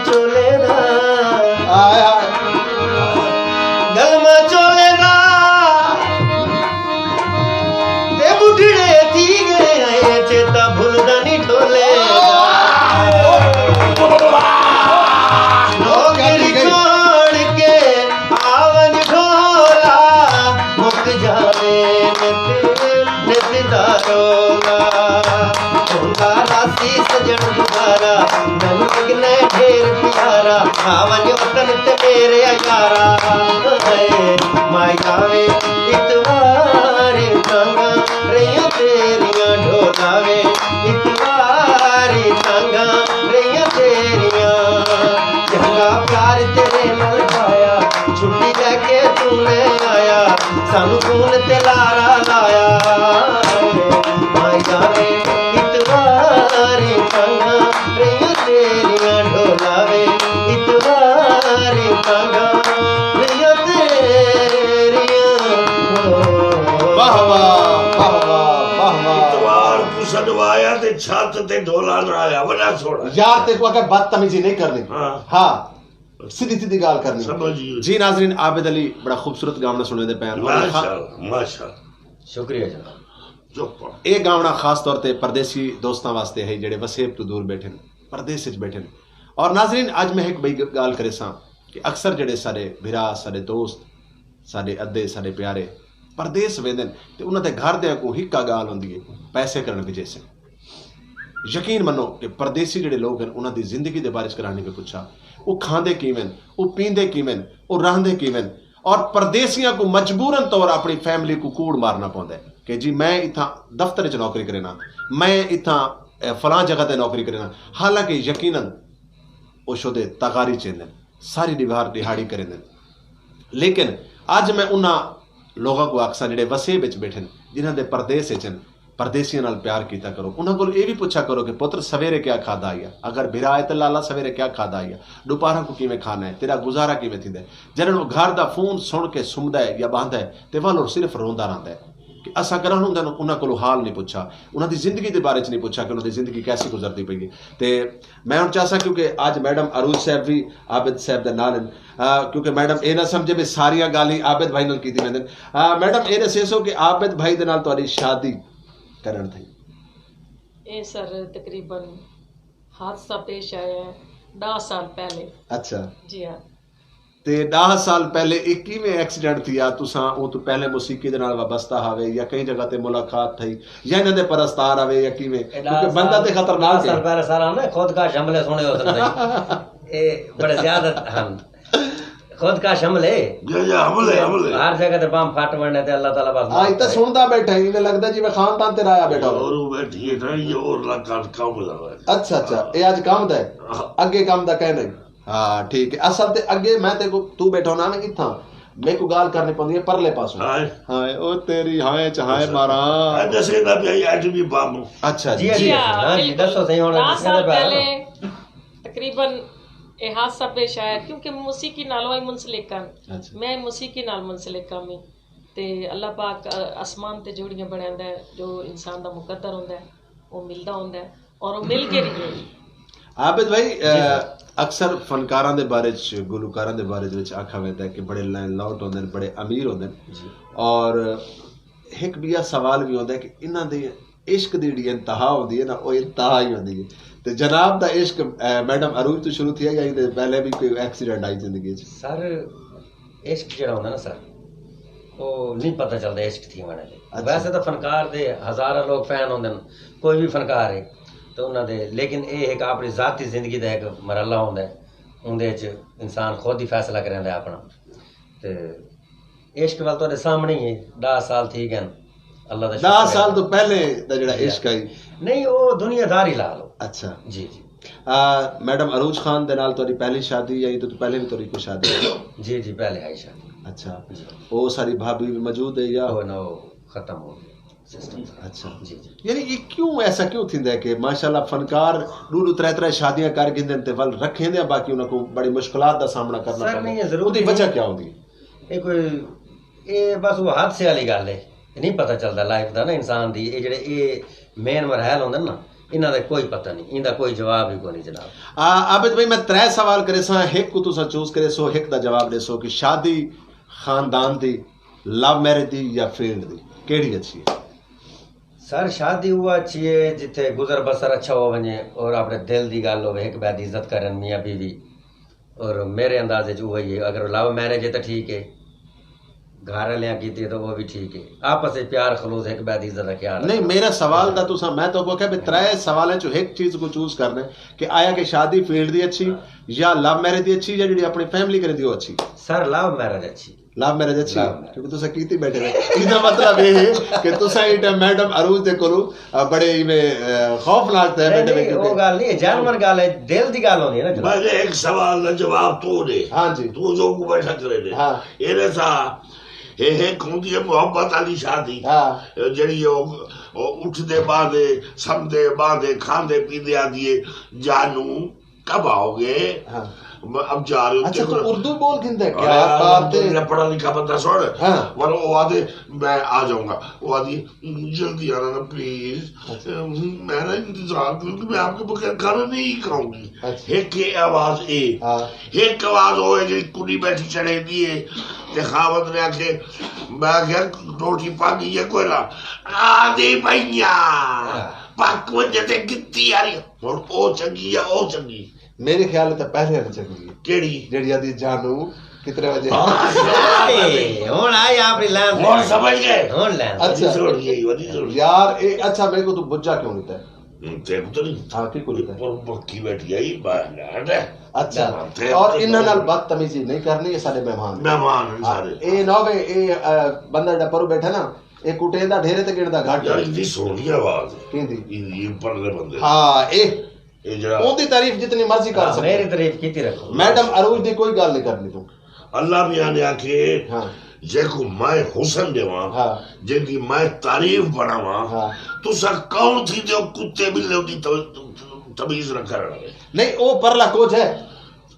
چولے دا۔ ہائے ہائے۔ گلما چولے دا۔ تے ٻڈھڑے تھی ڳئے ہیں، چیتا بھلدا نی ڈھولے دا۔ نوکری چھوڑ کے آ ونڄ ڈھولا، مک جاوے نت نت دا رولا۔ ہوندا راسی سڄݨ گزارا، مینوں لڳدے ڈھیر پیارا، آ ونڄ وطن تے میرے یارا۔ ہائے، مایا وے اتوار تنگا رہیاں تیریاں، ڈھولا وے اتوار تنگا رہیاں تیریاں۔ چنگا پیار تیرے نال پایا، چھٹی لے کے تو نہ آیا، سانو فون تے لارا لایا۔ مایا وے اتوار تنگا رہیاں تیریاں، ڈھولا وے اتوار تنگا رہیاں تیریاں۔ واہ واہ، واہ واہ، واہ واہ۔ اتوار کوں سݙوایا تے چھت تے ڈھولا نہ آیا، وݙا سوہݨا۔ یار تیکوں آکھیا بدتمیزی نہیں کرنی۔ ہاں۔ ہاں۔ سدھی سدھی ڳالھ کرنی۔ سمجھ ڳیو۔ جی ناظرین، عابد علی بڑا خوبصورت ڳاوݨا سݨیندے پئے ہن۔ ماشاءاللہ، ماشاءاللہ۔ شکریہ جناب۔ چپ۔ اے ڳاوݨا خاص طور تے پردیسی دوستاں واسطے ہے جڑے وسیب تو دور بیٹھن، پردیس وچ بیٹھن۔ اور ناظرین، اڄ میں ہک ٻئی ڳ-، ڳالھ کریساں کہ اکثر جڑے ساݙے بھرا، ساݙے دوست، ساݙے ادے، ساݙے پیارے پردیس ویندن تے انہاں دے گھر دیاں کوں ہکا ڳالھ ہوندی ہے، پیسے کرݨ وجیسن۔ یقین منو کہ پردیسی جڑے لوگ ہن، انہاں دی زندگی دے بارے چ کراہنی میں پچھا، او کھاندے کیویں ہن، او پیندے کیویں ہن، او رہندے کیویں ہن، اور پردیسیاں کوں مجبوراً طور اپݨی فیملی کوں کوڑ مارنا پوندا ہے کہ جی میں اتھاں دفتر وچ نوکری کرینا، میں اتھاں، اے، فلاں جگہ تے نوکری کرینا، حالانکہ یقیناً او شودے تغاری چیندن، ساری ݙیوار ݙیہاڑی کریندن۔ لیکن اڄ میں انہاں لوگاں کوں آکھساں جڑے وسیب وچ بیٹھن، جنہاں دے پردیس وچ ہن، پردیسیاں نال پیار کیتا کرو، انہاں کول اے وی پچھا کرو کہ پتر سویرے کیا کھادا ہیا، اگر بھرا ہے تے لالا سویرے کیا کھادا ہیا، ݙوپہراں کوں کیویں کھانا ہے، تیݙا گزارا کیویں تھیندا ہے۔ جݙݨ او گھر دا فون سݨ کے سمدا ہے یا ٻہندا ہے تے ول او صرف روندا رہندا ہے کہ اساں کراں انہاں کولوں حال نہیں پچھا، انہاں دی زندگی دے بارے چ نہیں پچھا کہ انہاں دی زندگی کیسی گزردی پئی ہے۔ تے میں ہݨ چاہساں، کیونکہ اڄ میڈم عروج صاحب وی عابد صاحب دے نال ہن، آ، کیونکہ میڈم اے نہ سمجھے بھی ساریاں ڳالھیں عابد بھائی نال کیتی ویندن۔ آ، میڈم اے ݙسیسو کہ عابد بھائی دے نال تہاݙی شادی کرݨ تھئی؟ اے سر تقریباً حادثہ پیش آیا ہے ݙاہ سال پہلے۔ اچھا۔ جی ہاں۔ تے ݙاہ سال پہلے اے کیویں ایکسیڈنٹ تھیا؟ تساں اوں توں پہلے موسیقی دے نال وابستہ ہاوے یا کہیں جگہ تے ملاقات تھئی یا انہاں دے پرستار ہاوے یا کیویں؟ اے ݙاہ کیونکہ بندہ سال، تے خطرناک ݙاہ سال ہے۔ پہلے سر آندے خود کش حملے سُݨے ہوسن سائیں۔ اے بڑے زیادہ ہن۔ خود کش حملے۔ جی، جی، حملے، حملے۔ ہر جگہ تے بم پھٹ ونڄے تے اللہ تعالیٰ بس آج معاف تاں کرے۔ سݨدا ٻیٹھا، ایویں لڳدا جیویں خاندان تے رایا ٻیٹھا ہووے۔ اور وہ بیٹھی ہے نا، یہ اور لا کٹ کم لگا ہے۔ اچھا، اچھا، اے اڄ کم دا ہے؟ ہاں۔ اڳے کم دا کائے نہیں؟ ہاں، ٹھیک ہے۔ اصل تے اڳے میں تے کو، توں ٻیٹھا ہونا نا اتھاں، میکوں ڳالھ کرݨی پوندی ہے پرلے پاسوں۔ ہائے۔ ہائے، او تیری ہائے چ ہائے اچھا۔ ماراں۔ اڄ دسیندا پیا ایٹمی بم۔ اچھا جی۔ جی، جی، جی، ہاں، ہاں جی، بالکل۔ دسو صحیح ہݨ ݙاہ دسیندا سال پیا۔ پہلے تقریباً اے حادثہ پیش آیا، کیونکہ موسیقی نال او منسلک ہن۔ اچھا۔ میں موسیقی نال منسلک ہاں میں۔ تے اللہ پاک، آ، آسمان تے جوڑیاں بݨیندا ہے، جو انسان دا مقدر ہوندا ہے، او ملدا ہوندا ہے، اور او مل کے وی گئے۔ عابد بھائی، جی سر۔ آ، اکثر فنکاراں دے بارے چ، گلوکاراں دے بارے وچ آکھا ویندا ہے کہ بڑے لین لاؤٹ ہوندے ہن، بڑے امیر ہوندے ہن۔ جی۔ اور ہک ٻیا سوال وی ہوندا ہے کہ انہاں دے عشق دی جیڑھی انتہا ہوندی ہے نا، او انتہا ہی ہوندی ہے۔ تے جناب دا عشق، اے، میڈم عروج توں شروع تھیا یا ایندے پہلے وی کوئی ایکسیڈنٹ آئی زندگی وچ؟ سر، عشق جیڑھا ہوندا نا سر، او نہیں پتہ چلدا عشق تھی ویندے۔ اچھا۔ ویسے تاں فنکار دے ہزاراں لوگ فین ہوندے ہن، کوئی وی فنکار ہے تے انہاں دے، لیکن اے ہک اپݨی ذاتی زندگی دا ہک مرحلہ ہوندا ہے، اوندے وچ انسان خود ہی فیصلہ کریندا ہے اپݨا۔ تے عشق ول تہاݙے سامݨے ہی ہے، ݙاہ سال تھی ڳئے ہن، اللہ دا شکر ہے۔ ݙاہ سال توں پہلے دا جیڑھا جی۔ عشق ہے؟ نہیں، او دنیا داری لا لو۔ اچھا۔ جی، جی۔ آ، میڈم عروج خان دے نال تہاݙی پہلی شادی یا ایں توں پہلے وی تہاݙی کوئی شادی ہے؟ جی، جی، پہلے ہئی شادی۔ اچھا۔ جی۔ او ساری بھابی وی موجود ہے یا؟ او نہ، او ختم ہو ڳئے۔ سسٹم سارا۔ اچھا۔ جی، جی۔ یعنی یہ کیوں، ایسا کیوں تھیندا ہے کہ ماشاءاللہ فنکار ݙو ݙو ترے ترے شادیاں کر گھندن تے ول رکھیندے، باقی انہاں کوں بڑی مشکلات دا سامنا کرنا سر، پوندا؟ نہیں، یہ ضروری اوندی وجہ نہیں۔ کیا ہوندی ہے؟ یہ کوئی، یہ بس وہ حادثے والی گل ہے، نہیں پتہ چلدا لائف دا نا انسان دی۔ یہ جڑے یہ مین مراحل ہوندے نا، انہاں دا کوئی پتہ نہیں، ایندا کوئی جواب ہی کوئی نہیں جناب۔ آ، عابد بھائی، میں ترے سوال کریساں، ہک کوں تساں چوز کریسو، ہک دا جواب ݙیسو کہ شادی خاندان دی، لو میرج دی یا فیلڈ دی، کیڑھی اچھی ہے؟ سر، شادی اوہا اچھی ہے جتھے گزر بسر اچھا ہو ونجے اور اپݨے دل دی ڳالھ ہووے، ہک ٻئے دی عزت کرن میاں بیوی۔ اور میرے انداز وچ اوہا ہی ہے، اگر لو میرج ہے تاں ٹھیک ہے، گھر والیاں کیتی ہے تاں او وی ٹھیک ہے، آپس وچ پیار خلوص، ہک ٻئے دی عزت دا خیال نہیں، رکھو۔ میرا سوال دا تساں، میں تہاکوں آکھیا بھی ترے سوالاں چوں ہک چیز کوں چوز کرنا ہے کہ آیا کہ شادی فیلڈ دی اچھی یا لو میرج دی اچھی یا جڑی اپݨی فیملی کریندی او اچھی؟ سر، لو میرج اچھی۔ لو میرج اچھی؟ Love marriage. کیونکہ تساں کیتی ٻیٹھے ہو۔ ایندا مطلب اے ہے کہ تساں ایں ٹائم میڈم عروج دے کولوں، آ، بڑے ایویں، آ، خوفناک تے نہیں، ٻیٹھے ہو، نہیں، کیونکہ او ڳالھ نہیں ہے، جینوئن ڳالھ ہے، دل دی ڳالھ ہوندی ہے نا جناب۔ میں ہک سوال دا جواب تو ݙے۔ ہاں جی۔ تو جو کو بیٹھا کرے ݙے۔ ہاں۔ ایندے سا، اے ہک ہوندی ہے محبت والی شادی۔ ہاں۔ جڑی او، او اٹھدے ٻاہندے، سمدے ٻاہندے، کھاندے پیندے آندی ہے، جانو کب آؤ گے؟ ہاں۔ اب جا رہے ہو؟ اچھا، تو اردو بول گھندا ہے؟ کیا بات ہے۔ میرا پڑھا لکھا بندہ سن۔ ہاں۔ ورنہ او آدھے، میں آ جاؤں گا۔ او آدھی، جلدی آنا نا، پلیز۔ اچھا۔ میں نا انتظار کروں کہ میں آپ کے بغیر کھانا نہیں کھاؤں گی۔ اچھا۔ ہک یہ آواز اے۔ ہاں۔ ہک آواز او ہے جڑی کڑی بیٹھی چڑھے دی ہے تے خاوند نے آکھے، میں آکھیا، روٹی پک گئی ہے کوئی نہ؟ آدھی پئیاں۔ ہاں۔ پک ونجے تے گتی آ رہی۔ ہن او چنڳی یا او چنڳی؟ میرے خیال تے پہلے والی چنڳی ہے۔ کیڑھی؟ جیڑھی آدھی جانو کتنے بجے؟ ہاں، اے، ہن آئی آپ لین۔ ہن سمجھ گئے؟ ہن لین۔ اچھا۔ ودی سوڑی ہے، ودی سوڑی۔ یار، اے، اچھا، میرے کو تو بجا کیوں نہیں تے؟ ہوں، تیرے کو تو نہیں۔ ہاں، کی کو نہیں تے؟ پر مکھی بیٹھی آئی، باہر ہے۔ اچھا۔ ہاں، تیرے اور کو تو انہاں نال بدتمیزی نہیں کرنی، یہ سارے مہمان ہیں۔ مہمان ہیں ہاں، سارے۔ اے نہ ہوے، اے، آ، بندہ جڑا پرو بیٹھا نا، اے کٹیندا ڈھیرے تے گندا گھٹ۔ یار، اتنی سوہنی آواز ہے۔ کیندی؟ یہ، یہ پرلے بندے۔ ہاں، اے اے جڑا اوندی تعریف جتنی مرضی کر ہاں، سکدے۔ میری تعریف کیتی رکھو۔ میڈم عروج دی کوئی گالھ نہیں کرنی توں۔ اللہ میاں نے آکھے، ہاں۔ جیکوں میں حسن ݙیواں، ہاں۔ جیکھی میں تعریف بݨاواں، ہاں۔ تساں کون تھیندے ہو کتے ٻلے دی ت-، تمیز نہ کرݨ والے؟ نہیں، او پرلا کجھ ہے۔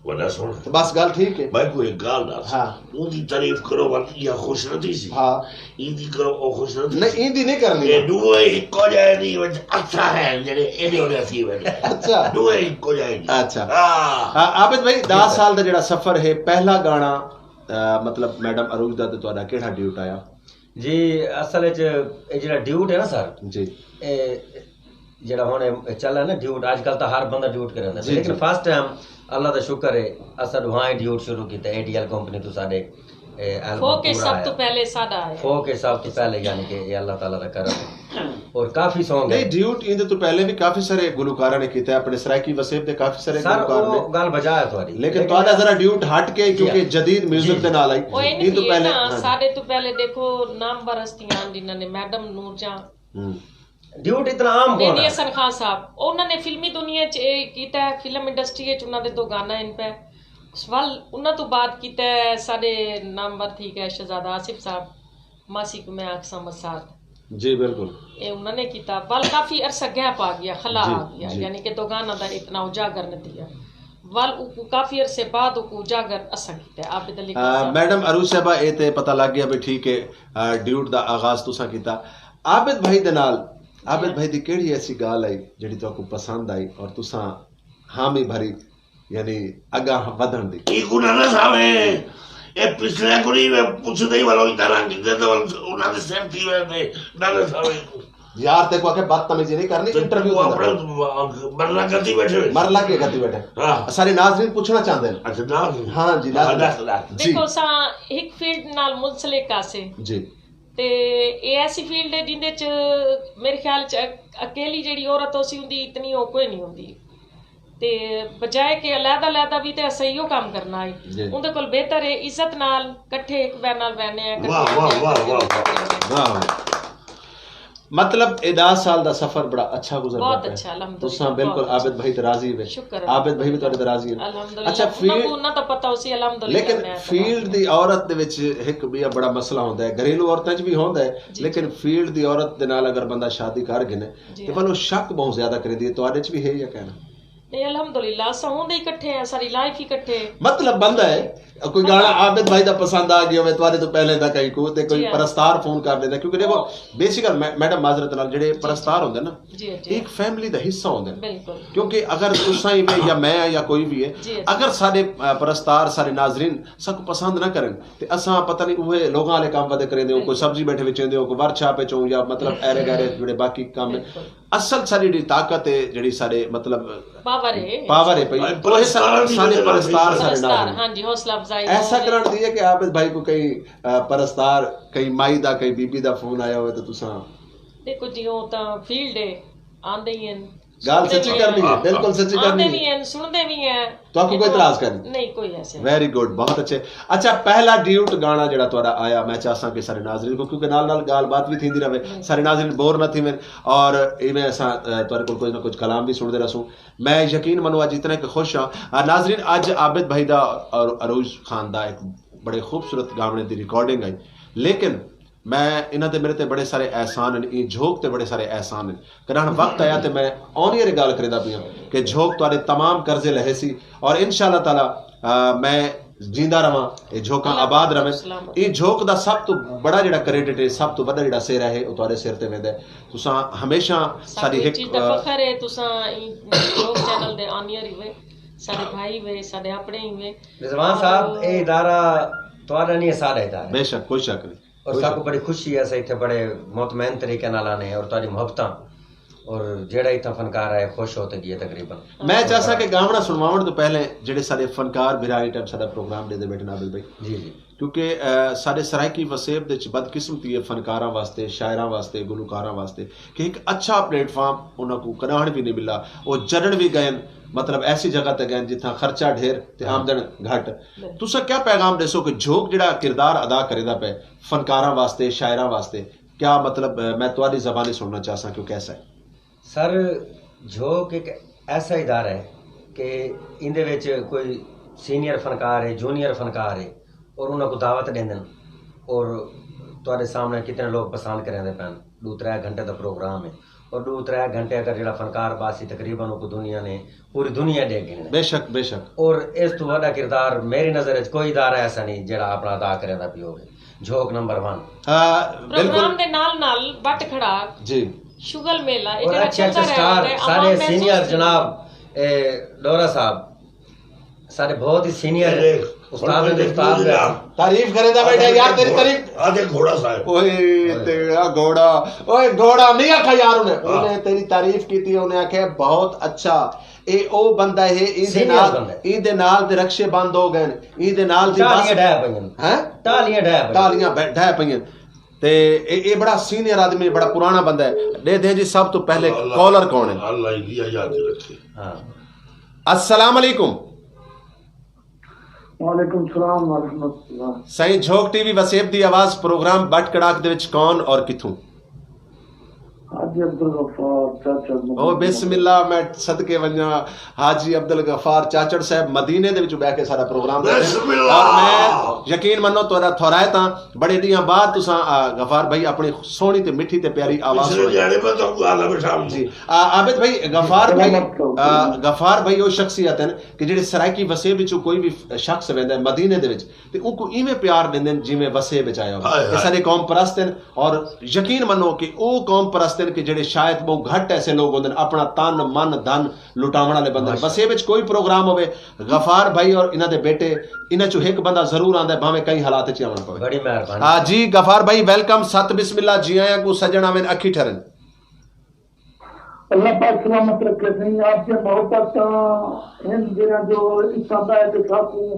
وݙا سݨ۔ بس ڳالھ ٹھیک ہے۔ میں کوئی ہک ڳالھ ݙس۔ ہاں۔ اوندی تعریف کرو، ول ایہا خوش نہ تھیسی۔ ہاں۔ ایندی کرو، او خوش نہ تھیسی۔ نہیں، ایندی نہیں کرنی۔ اے ݙوہیں ہکو جہے نہیں، وچ اچھا ہے جیڑھے ایݙے ہوندے تھی ویندے۔ اچھا۔ ݙوہیں ہکو جہے نہیں۔ اچھا۔ ہاں۔ ہاں، عابد بھائی، دس سال دا جڑا سفر ہے، پہلا گانا، آ، مطلب میڈم عروج دا تے تہاڈا کیڑھا ڈیوٹ آیا؟ جی، اصل وچ اے جڑا ڈیوٹ ہے نا سر، جی۔ اے جڑا ہن اے چلا نا ڈیوٹ، اج کل تاں ہر بندہ ڈیوٹ کریندا پیا، جی، لیکن جی۔ فرسٹ ٹائم اللہ دا شکر ہے، اساں ݙوہائیں ڈیوٹ شروع کیتا، اے ڈی ایل کمپنی توں ساڈے، اے البم فوک اچ پورا سب آیا۔ توں پہلے ساڈا آیا۔ فوک اچ سب توں پہلے، یعنی کہ اے اللہ تعالیٰ دا کرم ہے۔ اور کافی سانگ نہیں، ہے۔ ڈیوٹ ایندے تو پہلے بھی کافی سارے گلوکاراں نے کیتا ہے، اپنے سرائیکی وسیب دے کافی سارے سر، گلوکار او نے۔ گل بجا ہے تہاڈی۔ لیکن تہاڈا ذرا ڈیوٹ ہٹ کے، جی کیونکہ ہاں۔ جدید میوزک جی، دے جی۔ نال آئی۔ او انج ایندے تو تھی ہے پہلے، نا، ہاں جی۔ ساڈے توں پہلے دیکھو نامور ہستیاں ہن جنہاں نے میڈم نور جہاں، ہوں۔ ڈیوٹ اتنا عام کون مہدی ہے؟ حسن خان صاحب، انہاں نے فلمی دنیا چ اے کیتا ہے، فلم انڈسٹری وچ انہاں دے دو گانا ہن پے۔ ول انہاں توں بعد کیتا ہے ساڈے نامور تھی گئے شہزادہ آصف صاحب، ماسی کوں میں آکھساں مسات۔ جی، بالکل۔ اے انہاں نے کیتا، ول کافی عرصہ گیپ آ گیا، خلا جی، آ گیا، جی۔ یعنی کہ دو گانا دا اتنا اجاگر نہ تھیا۔ ول اوکوں کافی عرصے بعد اوکوں اجاگر اساں کیتا ہے، عابد علی خان آ، صاحب۔ میڈم عروج صاحبہ، اے تے پتہ لگ گیا بھی ٹھیک ہے، آ، ڈیوٹ دا آغاز تساں کیتا۔ عابد بھائی دے نال، عابد جی۔ بھائی دی کیڑھی ایسی گالھ آئی جڑی تہاکوں پسند آئی اور تساں حامی بھری، یعنی اگاں ودھݨ دی؟ ایکوں نہ ݙساویں، اے پچھلے کوں نہیں، میں پچھدے ہی ولوں ادھر آ کے دے ول انہاں دے سر تھی ویندے، نہ ݙساویں۔ یار، تیکوں آکھے بدتمیزی نہیں کرنی، تے انٹرویو توں دے اپنا اندر۔ مرنا کتی بیٹھے ہوئے۔ مرلا کے کتی بیٹھے۔ ہاں۔ سارے ناظرین پوچھنا چاہندے ہیں۔ اچھا، ناظرین۔ ہاں جی، ناظرین۔ ہاں، ݙس، ݙس۔ جی۔ دیکھو، اساں ہک فیلڈ نال منسلک ہاسے۔ جی۔ تے اے ایسی فیلڈ ہے جیندے چ میرے خیال چ اک-، اکیلی جیڑھی عورت ہوسی اوندی اتنی او کوئی نہیں ہوندی۔ تے بجائے کہ علیحدہ علیحدہ بھی تے اساں ایہو کم کرنا ہے۔ جی۔ اوندے کول بہتر ہے عزت نال کٹھے ہک ٻئے نال وینے ہیں، کٹھے واہ، واہ، واہ، واہ، واہ۔ واہ واہ۔ مطلب، اے دس سال دا سفر بڑا اچھا گزردا بہت پیا۔ اچھا، الحمدللہ، تساں بالکل بہت عابد بھائی تے راضی ہوئے۔ شکر عابد بھائی بھی تہاڈے تے راضی ہیں۔ الحمدللہ، اچھا، انہاں فیلڈ، کوں انہاں تاں پتہ ہوسی، الحمدللہ، لیکن میں تاں فیلڈ دی عورت دے وچ ہک ٻیا بڑا مسئلہ ہوندا ہے، گھریلو عورتاں وچ بھی ہوندا ہے، جی، لیکن جی۔ فیلڈ دی عورت دے نال اگر بندہ شادی کر گھنے جی تے ہاں۔ ول او شک بہت زیادہ کریندی ہے۔ تہاڈے وچ بھی ہے یا کہنا؟ نہیں، الحمدللہ، اساں ہوندے ہی کٹھے ہیں، ساری لائف ہی کٹھے۔ مطلب بندہ ہے، کوئی گانا عابد بھائی دا پسند آ گیا ہوئے تہاڈے تو پہلے دا کہیں کو، تے کوئی جی ہاں۔ پرستار فون کر دیندا، کیونکہ دیکھو، بیسیکل میڈم معذرت نال جڑے پرستار ہوندے نا، جی، جی۔ ایک فیملی دا حصہ ہوندے نے۔ بالکل۔ کیونکہ اگر تساں ہی وے یا میں یا کوئی بھی ہے، جی۔ اگر ساڈے، آ، پرستار، ساڈے ناظرین ساکوں پسند نہ کرن تے اساں پتہ نہیں اوہے لوگاں والے کام ودے کریندے ہوں، کوئی بالکل۔ سبزی بیٹھے وچیندے ہوں، کوئی ورچھا پچوں یا مطلب ایرے گیرے جڑے باقی کام ہے۔ بالکل۔ اصل ساڈی جڑی طاقت ہے، جڑی ساڈے مطلب پاور ہے۔ پاور ہے پئی، بھائی، وہ ہے ساڈے پرستار دی ساڈے وجہ نال پرستار بھی۔ ساڈے پرستار، نال۔ ہاں جی، حوصلہ افزائی ایسا ہوندی۔ کرن دی ہے کہ عابد بھائی کو کہیں، آ، پرستار، کہیں مائی دا، کہیں بی بی دا فون آیا ہوئے تو تساں۔ دیکھو جی، او تاں فیلڈ ہے، آندے ہی ہیں۔ گال سچی کرنی ہے، بالکل سچی آندے کرنی بھی ہے۔ ہیں، سنتے بھی ہیں۔ تو آپ کو کوئی اعتراض کرنی؟ نہیں، کوئی ایسے۔ ویری گڈ، بہت اچھے۔ اچھا، پہلا ڈیوٹ گانا جڑا تہاڈا آیا، میں چاہساں کہ سارے ناظرین کو، کیونکہ نال نال گال بات بھی تھیندی رہے، سارے ناظرین بور نہ تھیون، اور ایویں اساں، آ، تہاڈے کول کوئی نہ کچھ کلام بھی سنتے رہسوں۔ میں یقین منو اج اتنا کہ خوش ہاں۔ آ، ناظرین، اج عابد بھائی دا اور عروج خان دا ایک بڑے خوبصورت گاونے دی ریکارڈنگ آئی، لیکن میں انہاں تے، میرے تے بڑے سارے احسان ہیں، ایں جھوک تے بڑے سارے احسان ہیں۔ کݙاہݨ وقت آیا تے میں آن ایئر گالھ کریندا پیاں کہ جھوک تہاݙے تمام قرضے لہیسی، اور انشاءاللہ تعالیٰ، آ، میں جیندا رہواں، اے جھوکاں آباد رہون۔ ایں جھوک دا سب توں بڑا جڑا کریڈٹ ہے، سب توں وݙا جڑا سہرا ہے، او تہاݙے سر تے ویندا ہے۔ تساں ہمیشہ ساݙی ہک، چیز دا فخر ہے، تساں ایں جھوک چینل دے آن ایئر ہی ہوئے، ساݙے بھائی ہوئے، ساݙے اپݨے ہی ہوئے۔ رضوان صاحب، اے ادارہ تہاݙا نہیں، اے ساݙا ادارہ ہے۔ بے شک، کوئی شک نہیں۔ اور ساکوں بڑی خوشی ہے، اساں اتھے بڑے مطمئن طریقے نال آنے اور تہاݙی محبتاں، اور جیڑھا اتھاں فنکار آئے خوش ہو تے ڳئے تقریباً۔ میں چاہساں کہ گاوݨا سݨواوݨ توں پہلے جڑے سارے فنکار بھرا ایں ٹائم ساݙا پروگرام ݙیندے بیٹھے نے عابد بھائی، جی، جی۔ کیونکہ، آ، ساݙے سرائیکی وسیب دے وچ بدقسمتی ہے فنکاراں واسطے، شاعراں واسطے، گلوکاراں واسطے کہ ہک اچھا پلیٹ فارم انہاں کوں کݙاہݨ وی نہیں ملا۔ او جݙݨ وی ڳئن، مطلب ایسی جگہ تے ڳئن جتھاں خرچہ ڈھیر تے آمدن گھٹ۔ تساں کیا پیغام ݙیسو کہ جھوک جڑا کردار ادا کریندا پئے فنکاراں واسطے، شاعراں واسطے، کیا مطلب، آ، میں تہاݙی زبانی سݨنا چاہساں کہ او کیسا ہے؟ سر، جھوک ہک ایسا ادارہ ہے کہ ایندے وچ کوئی سینئر فنکار ہے، جونیئر فنکار ہے، اور انہاں کوں دعوت ݙیندن۔ اور تہاݙے سامݨے کتنے لوگ پسند کریندے پئن۔ ݙو ترے گھنٹے دا پروگرام ہے، اور ݙو ترے گھنٹے اگر جیڑھا فنکار ٻاہسی، تقریباً اوکوں دنیا نے، پوری دنیا ݙیکھ گھنݨے۔ بے شک، بے شک۔ اور اس توں وݙا کردار میری نظر وچ کوئی ادارہ ایسا نہیں جیڑھا اپݨا ادا کریندا پیا ہووے۔ جھوک نمبر ون۔ ہاں، بالکل۔ پروگرام دے نال نال بٹ کھڑا، جی۔ شغل میلہ، اے اور جیڑھا اچھے اچھے چلدا رہیا سٹار، ہے، سارے عوام محسوس سینئر تھی۔ جناب، اے ڈورا صاحب، سارے بہت ہی سینئر اے دیکھ، استاد ہݨ دے کوئی استاد دے ہے۔ نام۔ تعریف کریندا بیٹھا یار، تیری تعریف۔ آ دیکھ گھوڑا صاحب۔ اوئے تیرا گھوڑا، اوئے گھوڑا نہیں آکھا یار انہیں۔ ہاں۔ انہیں تیری تعریف کیتی، انہیں آکھیا بہت اچھا۔ اے او بندہ ہے، ایندے سینئر نال، بندہ ہے۔ ایندے نال دے رکشے بند ہو ڳئے، ایندے نال دی بس۔ ٹالیاں ڈھہ پئین۔ ہیں؟ ٹالیاں ڈھہ پئین۔ ٹالیاں بہ-، ڈھہ پئین۔ تے اے، اے بڑا سینئر آدمی، بڑا پراݨا بندہ ہے۔ ݙیہدے جی سب توں پہلے اللہ، کالر کون ہے؟ اللہ ایندی حیاتی رکھے۔ ہاں۔ السلام علیکم۔ وعلیکم السلام ورحمۃ اللہ۔ سائیں، جھوک ٹی وی وسیب دی آواز، پروگرام بٹ کڑاک دے وچ کون اور کتھوں؟ حاجی عبدالغفار چاچڑ۔ او بسم اللہ، میں صدقے ونجاں۔ حاجی عبدالغفار چاچڑ صاحب مدینے دے وچ ٻہہ کے سارا پروگرام ݙیندے۔ بسم اللہ۔ اور میں یقین منو تہاݙا تھورائت ہاں، بڑے ݙینہاں بعد تساں، آ، غفار بھائی اپݨی سوہݨی تے مٹھی تے پیاری آواز پچھلے سݨائی۔ ݙیہاڑے میں تہاکوں آلا ٻیٹھا ہوں۔ جی۔ آ، عابد بھائی، غفار بھائی، سلامت رہو۔ آ، غفار بھائی او شخصیت ہن کہ جیڑھے سرائیکی وسیب وچوں کوئی وی شخص ویندا ہے مدینے دے وچ، تے اونکوں ایویں پیار ݙیندن جیویں وسیب وچ آیا ہووے۔ ہائے ہائے۔ اے سارے قوم پرست ہن، اور یقین منو کہ او قوم پرست ہن کہ جیڑھے شاید ٻہوں گھٹ ایسے لوگ ہوندن اپݨا تن، من، دھن لٹاوݨ والے بندے ہن۔ ماشاءاللہ۔ وسیب وچ کوئی پروگرام ہووے، غفار بھائی اور انہاں دے بیٹے، انہاں چوں ہک بندہ ضرور آندا ہے، بھاویں کہیں حالات وچ آوݨ پوے۔ بڑی مہربانی۔ ہاں جی، غفار بھائی، ویلکم، ست بسم اللہ، جی آیاں کوں، سڄݨ آون، اکھیں ٹھرن۔ اللہ پاک سلامت رکھے سائیں۔ آپ دیاں محبتاں ہن جنہاں جو اتھاں ٻہہ کے ساکوں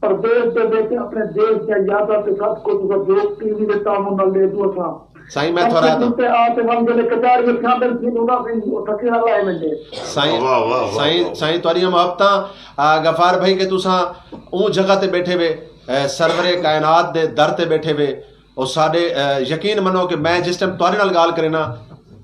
پردیس دے وچ اپݨے دیس دیاں یاداں تے سب کجھ تساں جھوک ٹی وی دے تعاون نال ݙے ݙیسو اساں۔ سائیں، میں تھوڑا تے آ تے ول جیڑھے کچہری وچ شامل تھیندے انہاں کوں او تکڑا لائے ویندے۔ سائیں، واہ، واہ، واہ، سائیں، واہ۔ سائیں، تہاݙیاں محبتاں، آ، غفار بھائی کہ تساں اوں جگہ تے ٻیٹھے وے، اے، سرور کائنات دے در تے ٻیٹھے وے، او ساݙے، اے، یقین منو کہ میں جس ٹائم تہاݙے نال ڳالھ کرینداں،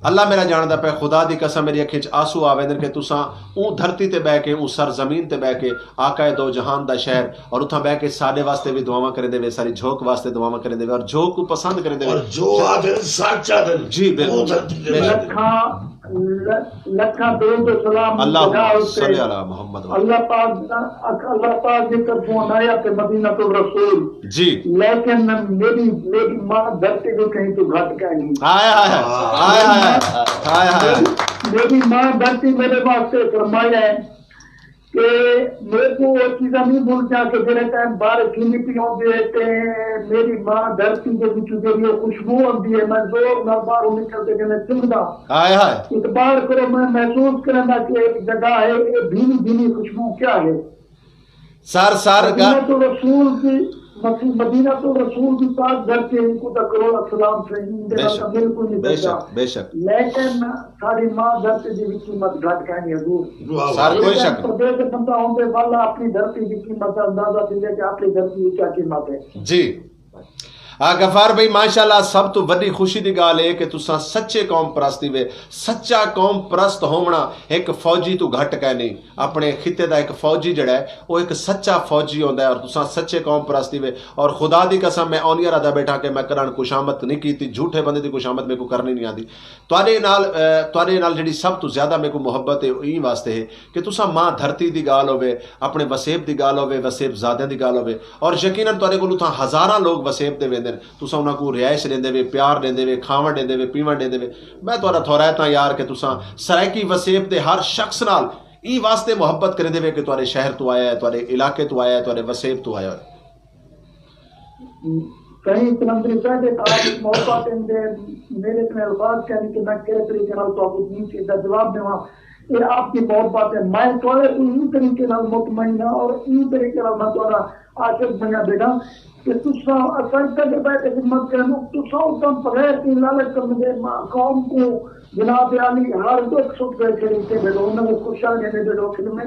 اللہ میݙا ڄاݨدا پئے، خدا دی قسم میݙی اکھیں اچ آنسو آ ویندن کہ تساں اوں دھرتی تے ٻہہ کے، اوں سرزمین تے ٻہہ کے، آقائے دو جہان دا شہر، اور اتھاں ٻہہ کے ساݙے واسطے وی دعاواں کریندے وے، ساری جھوک واسطے دعاواں کریندے وے، اور جھوک کوں پسند کریندے وے۔ اور جو آہدن سچ آہدن، جی، بالکل۔ اوں دھرتی تے بے شک۔ ٻہہ کے۔ لکھاں، ل-، لکھاں درود و سلام اللہ اتے۔ صلی علی محمد۔ اللہ پاک، اللہ پاک دی طرفوں عنایت مدینۃ الرسول۔ جی۔ لیکن میݙی، میݙی ماں دھرتی کوں کہیں توں گھٹ کائنی۔ ہائے، ہائے، ہائے۔ ہائے، ہائے، ہائے۔ ہائے، ہائے۔ میݙی، میݙی ماں دھرتی میݙے واسطے فرمایا ہے کہ میکوں او چیزاں نہیں بھلدیاں کہ جیڑھے ٹائم بارش تھیندی پئی ہوندی ہے تے میݙی ماں دھرتی دے وچوں جیڑھی او خوشبو آندی ہے، میں زور نال ٻاہروں نکل کے جیویں چمداں۔ ہائے، ہائے۔ اتبار کرو، میں محسوس کریندا کہ ہک جگہ ہے، اے بھینی بھینی خوشبو کیا ہے؟ سر، سر، گا- مدینۃ الرسول دی، مسی-، مدینۃ الرسول دی پاک دھرتی ہے، کوں تاں کروڑاں سلام سائیں، ایندے بے نال شک، تاں بالکل نہیں بے سڳدا۔ شک، بے شک۔ لیکن ساݙی ماں دھرتی دی وی قیمت گھٹ کائنی حضور۔ واہ، واہ۔ سر، کوئی شک نہیں۔ پردیس دے بندہ ہوندے والا اپݨی دھرتی دی قیمت دا اندازہ تھیندے کہ اپݨی دھرتی دی کیا قیمت ہے۔ جی۔ آ، غفار بھائی، ماشاءاللہ، سب توں وݙی خوشی دی ڳالھ اے کہ تساں سچے قوم پرست ہیوے۔ سچا قوم پرست ہووݨا ہک فوجی توں گھٹ کائے نہیں۔ اپݨے خطے دا ہک فوجی جیڑھا ہے، او ہک سچا فوجی ہوندا ہے، اور تساں سچے قوم پرست ہیوے۔ اور خدا دی قسم، میں اونیاں رہدا بیٹھا کہ میں کݙاݨ خوشامد نہیں کیتی، جھوٹے بندے دی خوشامد میکوں کرݨی نہیں آندی۔ تہاݙے نال، اے، تہاݙے نال جیڑھی سب توں زیادہ میکوں محبت ہے، او ایں واسطے ہے کہ تساں ماں دھرتی دی ڳالھ ہووے، اپݨے وسیب دی ڳالھ ہووے، وسیب زادیاں دی ڳالھ ہووے، اور یقیناً تہاݙے کول اتھاں ہزاراں لوگ وسیب تے ویندن، تساں انہاں کوں رہائش ݙیندے وے، پیار ݙیندے وے، کھاوݨ ݙیندے وے، پیوݨ ݙیندے وے۔ میں تہاݙا تھورائت ہاں یار کہ تساں سرائیکی وسیب دے ہر شخص نال ایں واسطے محبت کریندے وے کہ تہاݙے شہر توں آیا ہے، تہاݙے علاقے توں آیا ہے، تہاݙے وسیب توں آیا ہے۔ سائیں قلندری صاحب، ایک آپ کی محبت ہے، میرے، میرے اتنے الفاظ کہنے کہ میں کہڑے طریقے نال تو آپ کو دین چیز کا جواب دیواں۔ یہ آپ کی محبت ہے، میں تھوڑے کو اسی طریقے نال مطمئن ہاں اور اسی طریقے نال میں تھوڑا عاشق بنیا بیٹھا کہ تساں اساں اتنے کے بیٹھے خدمت کریں، تساں اتنا بغیر کی لالچ کرنے دے ماں قوم کو جناب عالی ہر دکھ سکھ دے کے لیتے بیٹھو، انہوں نے خوشیاں دینے بیٹھو، خدمت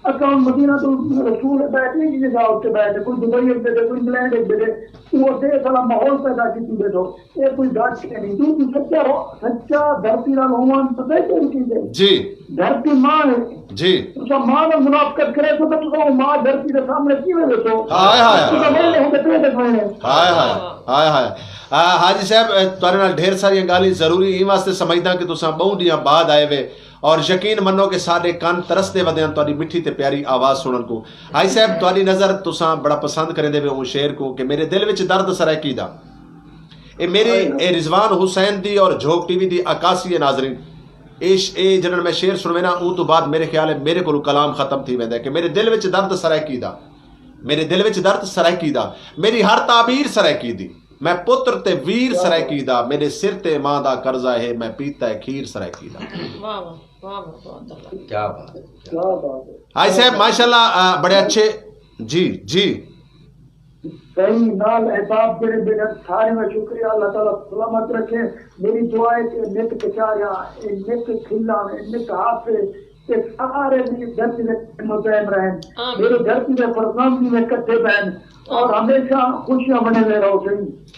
اساں مدینہ تو رسول بیٹھ نہیں جی جاؤ تے بیٹھ، کوئی دبئی اچ بیٹھے، کوئی انگلینڈ اچ بیٹھے، وہ دے سارا ماحول پیدا کیتی بیٹھو۔ یہ کوئی گل ہے نہیں، تو تو سچا ہو، سچا دھرتی نال ہوان پتہ ہے کیا چیز ہے؟ جی۔ دھرتی ماں ہے۔ جی۔ تساں ماں نال منافقت کرے سو تے تساں او ماں دھرتی دے سامنے کیویں ویسو؟ ہائے ہائے۔ تساں ویلے ہوندے پیٹ وچ وینے۔ ہائے ہائے۔ ہائے ہائے۔ آ، حاجی صاحب، اے، تہاڈے نال ڈھیر ساریاں گالھیں ضروری ایں واسطے سمجھداں کہ تساں بہوں ڈینہاں بعد آئے وے، اور یقین منو کہ ساڈے کن ترسدے ودے ہن تہاڈی مٹھی تے پیاری آواز سنن کوں۔ حاجی صاحب، تہاڈی نظر تساں بڑا پسند کریندے وے اوں شعر کوں کہ میرے دل وچ درد سرائیکی دا۔ اے میری، اے رضوان حسین دی اور جھوک ٹی وی دی عکاسی ہے ناظرین۔ اے ش-، اے جنہاں میں شعر سنوینا، اوں توں بعد میرے خیال ہے میرے کولوں کلام ختم تھی ویندا ہے کہ میرے دل وچ درد سرائیکی دا، میرے دل وچ درد سرائیکی دا، میری ہر تعبیر سرائیکی دی، میں پتر تے ویر سرائیکی دا، میرے سر تے ماں دا قرضہ ہے، میں پیتا ہے کھیر سرائیکی دا۔ واہ واہ، واہ واہ، بہت اللہ۔ کیا بات ہے۔ کیا بات ہے۔ حاجی صاحب، ماشاءاللہ، آ، بڑے اچھے۔ جی، جی۔ صحیح نال احباب جڑے بیٹھن، سارے دا شکریہ، اللہ تعالیٰ سلامت رکھے۔ میری دعا ہے کہ نت کچاریاں، اے نت کھلاں، اے نت حافظ، تے سارے دی دھرتی دے مدائم رہن۔ آمین۔ میری دھرتی دے فرزند بھی میں کٹھے بہن اور آمین۔ ہمیشہ خوشیاں بنے ہوئے رہو سہی۔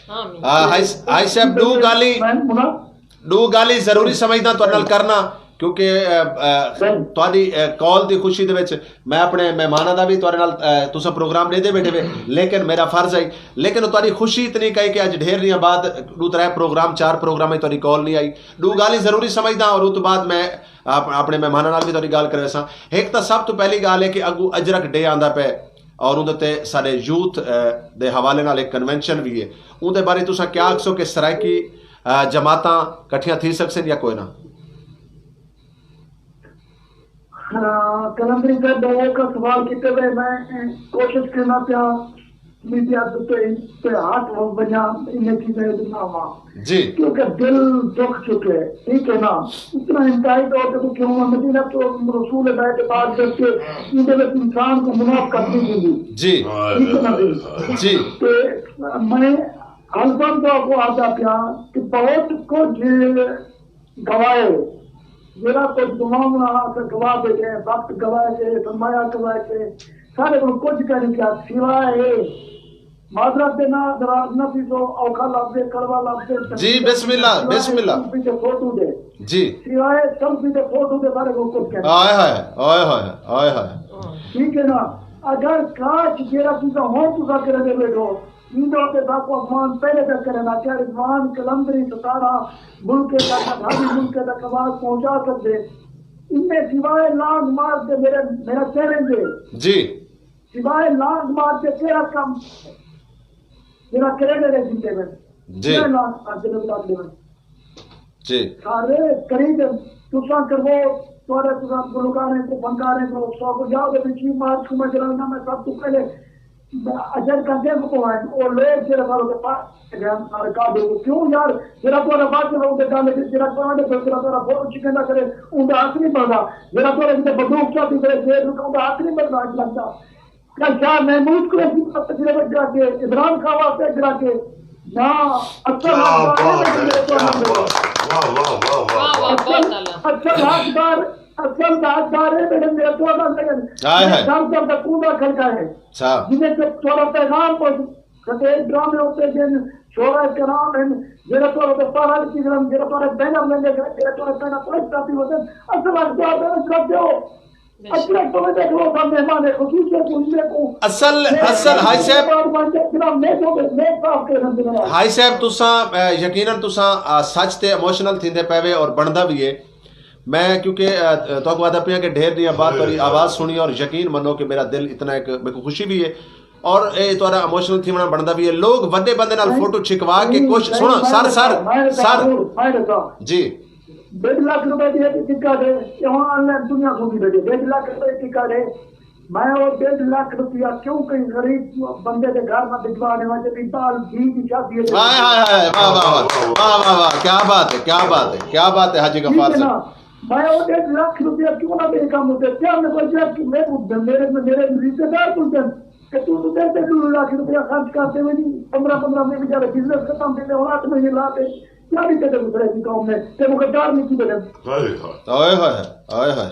آمین۔ آ، حاج، حاج صاحب، ڈو گالھیں، میں منا-، ڈو گالھیں ضروری سمجھداں تہاڈے نال کرنا، کیونکہ، آ، آ، تہاڈی، آ، کال دی خوشی دے وچ میں اپنے مہماناں دا بھی تہاڈے نال، آ، تساں پروگرام ڈیندے بیٹھے وے، لیکن میرا فرض ہے، لیکن تہاڈی خوشی اتنی کئی کہ اج ڈھیر ڈینہاں بعد ڈو ترے پروگرام، چار پروگرام تہاڈی کال نہیں آئی۔ ڈو گالھیں ضروری سمجھداں اور اس تو بعد میں آپ، اپنے مہماناں نال بھی تہاڈی گال کرویساں۔ ہک تاں سب تو پہلی گال ہے کہ اگوں اجرک ڈے آندا پے اور اوندے تے ساڈے یوتھ، آ، دے حوالے نال ایک کنونشن بھی ہے، اوندے بارے تساں کیا آکھسو کہ سرائیکی، آ، جماعتاں کٹھیاں تھی سکسن یا کوئی نہ؟ ہاں، قلندری صاحب، بہت کا سوال کیتے ہوئے، میں کوشش کرنا پیا میڈیا تے، تے ہاتھ ونجا، انہیں چیزیں نہ ہوا۔ جی۔ کیونکہ دل دکھ چکے، ٹھیک ہے نا؟ اتنا انتہائی طور پہ تو کیوں ہوا؟ مدینہ تو رسول ہدایت پاک کر کے، اندے وچ انسان کو منافقت نہیں دیندی۔ جی۔ ٹھیک ہے نا جی؟ جی۔ تے میں البم دا کو آدھا پیا کہ بہت کچھ گوائے، جیڑھا کجھ گواوݨ آلا اساں گوا ٻیٹھے ہیں، وقت گوائے ڳئے، سرمایہ گوائے ڳئے، ساݙے کولوں کجھ کائنی کیا سوائے معذرت دے، ناں ناراض نہ تھیسو، اوکھا لفظ ہے، کڑوا لفظ ہے، جی، بسم اللہ، سوائے بسم اللہ۔ سیلفی دے فوٹو دے۔ جی۔ سوائے سیلفی دے فوٹو دے ساݙے کولوں کجھ کائنی۔ آئے ہائے، آئے ہائے، آئے ہائے۔ ٹھیک ہے نا؟ اگر کاش جیڑھا چیزاں ہݨ تساں کریندے ٻیٹھو، ایندے اتے ساکوں عثمان پہلے چیک کریندا، کیا رضوان قلندری ستارہ ملک تک، ادھاوی ملک تک آواز پہنچا سڳدے؟ انہیں سوائے لانگ مارچ دے میرے، میرا چیلنج ہے۔ جی۔ سوائے لانگ مارچ دے کیڑھا کم جیڑھا کریندے نے جیتے ون؟ جی۔ کیڑھا لانگ مارچ دے لوگ ݙیون؟ جی۔ سارے کریندے، تساں کرو، تہاݙے، تساں گلوکاریں کوں، فنکاریں کوں، سو کو جاؤ دے وچ مارچ کوں میں جلانا، میں سب توں پہلے اجر کا دے کو ہے، او لوگ جڑا سارے دے پاس گئے سارے کا دے کو۔ کیوں یار، جڑا تہاݙا باقی لوگ دے گل جڑا تہاݙے جڑا تہاݙا فوٹو چکن دا کرے، اون دا حق نہیں بندا۔ جڑا تہاݙے کیتے بندوق چاتی کرے، جیل رکا، اون دا حق نہیں بندا، اج لگدا۔ کیا شاہ محمود قریشی دا تجربہ گرا کے، عمران خان واسطے گرا کے، نہ، اصل کیا حقدار بات ہے، ہے، میرے کیا دوستوں۔ بات۔ واہ، واہ، واہ، واہ، واہ۔ واہ، واہ، بہت اعلیٰ۔ اصل حقدار، اصل حقدار ہے میرے، میرے دوستوں۔ ہائے ہائے۔ سر سر دا کونڈا کھڑکا ہے۔ اچھا۔ جنہیں سے تھوڑا پیغام پہنچ، سٹیج ڈرامے ہوتے ہیں، شعراء کرام ہیں، جڑا تھوڑا تو پہاڑ کی گرم، جڑا تھوڑا بینر لیں گے، جڑا تھوڑا بینر پوسٹ آتی ہوتے ہیں، اصل حقدار ہے، سب جو۔ اصل، اصل حاج صاحب، حاج صاحب تساں، آ، یقیناً تساں، آ، سچ تے ایموشنل تھیندے پے وے اور بندا بھی ہے۔ میں کیونکہ، آ، تہاکوں آہدا پیاں کہ ڈھیر ڈینہاں بعد تہاڈی آواز سنی اور یقین منو کہ میرا دل اتنا ایک میکوں خوشی بھی ہے اور اے تہاڈا ایموشنل تھیوݨا بندا بھی ہے۔ لوگ وڈے بندے نال فوٹو چھکوا کے کچھ سݨا، سر، سر، سر۔ جی۔ ݙیڈھ لکھ روپے دی ہک ٹکٹ ہے، کہ ہݨ آن لائن دنیا گھومی بیٹھی ہے۔ ݙیڈھ لکھ روپے دی ٹکٹ ہے، میں او ݙیڈھ لکھ روپیہ کیوں کہیں غریب بندے دے گھر نہ بھجوا ݙیواں، جیندی دال دھی دی شادی ہے؟ ہائے، ہائے، ہائے، واہ، واہ، واہ، واہ، واہ، واہ، کیا بات ہے، کیا بات ہے، کیا بات ہے حاجی غفار صاحب۔ میں او ݙیڈھ لکھ روپیہ کیوں نہ ٻئے کم اتے؟ کیا میں کوئی جا کہ میں کو میرے، میرے رشتے دار کوں ݙینداں کہ توں ݙیڈھ ݙیڈھ لکھ روپیہ خرچ کر تے ویندیں، پندرہ پندرہ مہینے بیچارے بزنس ختم تھیندے، ہݨ اٹھ مہینے لا تے، کیا بھی تیݙے گزرے دی قوم نے، تے مقدار نہیں کی بدل۔ ہائے ہائے۔ ہائے ہائے، ہائے ہائے۔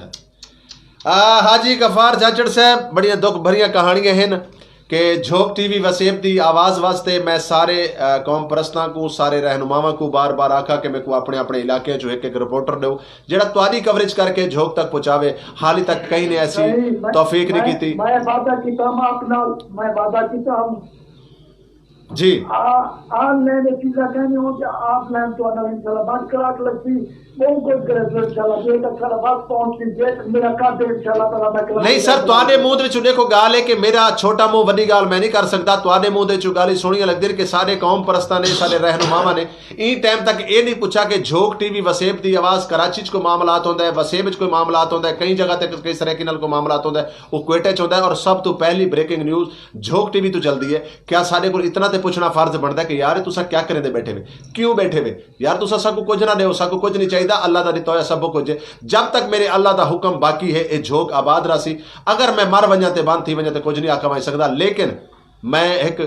آ، حاجی غفار جاچڑ صاحب، بڑیاں دکھ بھریاں کہاݨیاں ہن کہ جھوک ٹی وی وسیب دی آواز واسطے میں سارے قوم پرستاں کو، سارے رہنماواں کو بار بار آکھا کہ میکوں اپنے اپنے علاقے چوں ہک ہک رپورٹر ݙیو، جیڑھا تہاݙی کوریج کر کے جھوک تک پہنچاوے۔ حالی تک کہیں نے ایسی توفیق نہیں کیتی۔ میں وعدہ کیتا ہم آپ نال، میں وعدہ کیتا ہم۔ جی۔ آن لائن چیزاں کہنی ہوں کہ آف لائن تو انہاں انشاءاللہ بند کرا کے لگتی۔ بہت کچھ کرے تو انشاءاللہ جے تک سارا وقت پہنچ سی، جے تک میرا قد ہے انشاءاللہ تعالیٰ میں کلام نہیں سر، تہاݙے منہ دے وچوں ݙیکھو ڳالھ ہے کہ میرا چھوٹا منہ وݙی ڳالھ میں نہیں کر سڳدا۔ تہاݙے منہ دے وچوں ڳالھیں سوہݨیاں لڳدین کہ سارے قوم پرستاں نے، سارے رہنماواں نے ایں ٹائم تک اے نہیں پچھا کہ جھوک ٹی وی وسیب دی آواز کراچی چ کوئی معاملات ہوندا ہے، وسیب چ کوئی معاملات ہوندا ہے، کئی جگہ تے کئی سرائیکی نال کوئی معاملات ہوندا ہے، او کوئٹہ چ ہوندا ہے۔ اور سب توں پہلی بریکنگ نیوز جھوک ٹی وی توں چلدی ہے۔ کیا ساݙے کول اتنا تے پچھݨا فرض بݨدا ہے کہ یار تساں کیا کریندے ٻیٹھے وے، کیوں ٻیٹھے وے؟ یار تساں ساکوں کجھ نہ ݙیو، ساکوں کجھ نہیں چاہیدا، اللہ دا ݙتا ہویا سب کجھ ہے۔ جب تک میرے اللہ دا حکم باقی ہے اے جھوک آباد رہسی۔ اگر میں مر ونڄاں تے بند تھی ونڄاں تے کجھ نہیں آکھا ونڄ سڳدا، لیکن میں ہک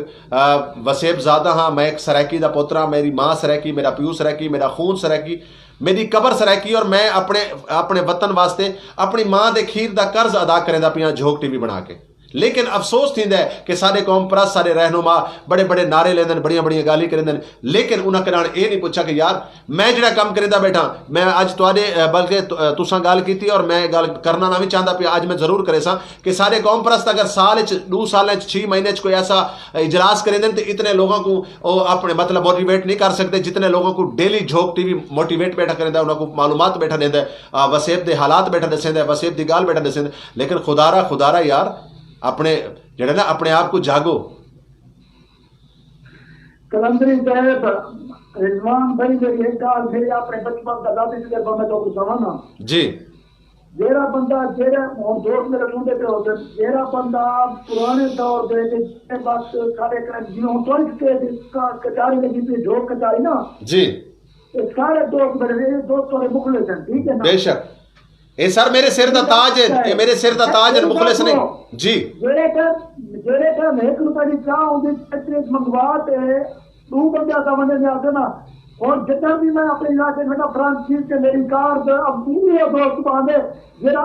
وسیب زادہ ہاں، میں ہک سرائیکی دا پوتر ہاں، میری ماں سرائیکی، میرا پیو سرائیکی، میرا خون سرائیکی، میری قبر سرائیکی، اور میں اپنے اپنے وطن واسطے اپنی ماں دے کھیر دا قرض ادا کریندا پیاں جھوک ٹی وی بݨا کے۔ لیکن افسوس تھیندا ہے کہ ساݙے قوم پرست، ساݙے رہنما بڑے بڑے نعرے لیندن، بڑیاں بڑیاں ڳالھیں کریندن، لیکن انہاں کݙاݨ اے نہیں پچھا کہ یار میں جڑا کم کریندا ٻیٹھاں، میں اڄ تہاݙے بلکہ تساں ڳالھ کیتی اور میں ڳالھ کرݨا نہ وی چاہندا پیا، اڄ میں ضرور کریساں کہ ساݙے قوم پرست اگر سال اچ، ݙو سال اچ، چھی مہینے اچ کوئی ایسا اجلاس کریندن تے اتنے لوگاں کوں او اپنے مطلب موٹیویٹ نہیں کر سڳدے جتنے لوگاں کوں daily Jhok T we motivate ٻیٹھا کریندا ہے، انہاں کوں معلومات ٻیٹھا ݙیندا ہے، وسیب دے حالات ٻیٹھا ݙسیندا ہے، وسیب دی ڳالھ ٻیٹھا ݙسیندا ہے۔ لیکن خدارا خدارا یار اپنے جڑے نا اپنے آپ کو جاگو۔ قلندری صاحب، رضوان بھائی، میری ایک گال، میرے اپنے بچپن کا ذاتی تجربہ میں تو کچھ سمجھنا۔ جی۔ جیڑا بندہ، جیڑا ہن دوست میرے سنتے پہ ہوتے، جیڑا بندہ پرانے دور دے وچ جیڑے وقت سارے جیوں ٹوئنٹ کے کچاری لگی پی، جھوک کچاری نا۔ جی۔ اے سارے دوست میرے، اے دوست تھوڑے مخلص ہیں، ٹھیک ہے نا؟ بے شک۔ اے سر میرے سر دا تاج ہے، اے میرے سر دا تاج ہے، مخلص نہیں۔ جی۔ جیڑے ٹائم، جیڑے ٹائم ہک روپے دی چاہ ہوندی، پینتیس منگوا تے ݙو بندے دا ونڄے جا تے نا۔ ہݨ جݙاں وی میں اپݨے علاقے وچ وینداں، فرانسیس تے میری کار تے ابو وی دوست باندے، جیڑھا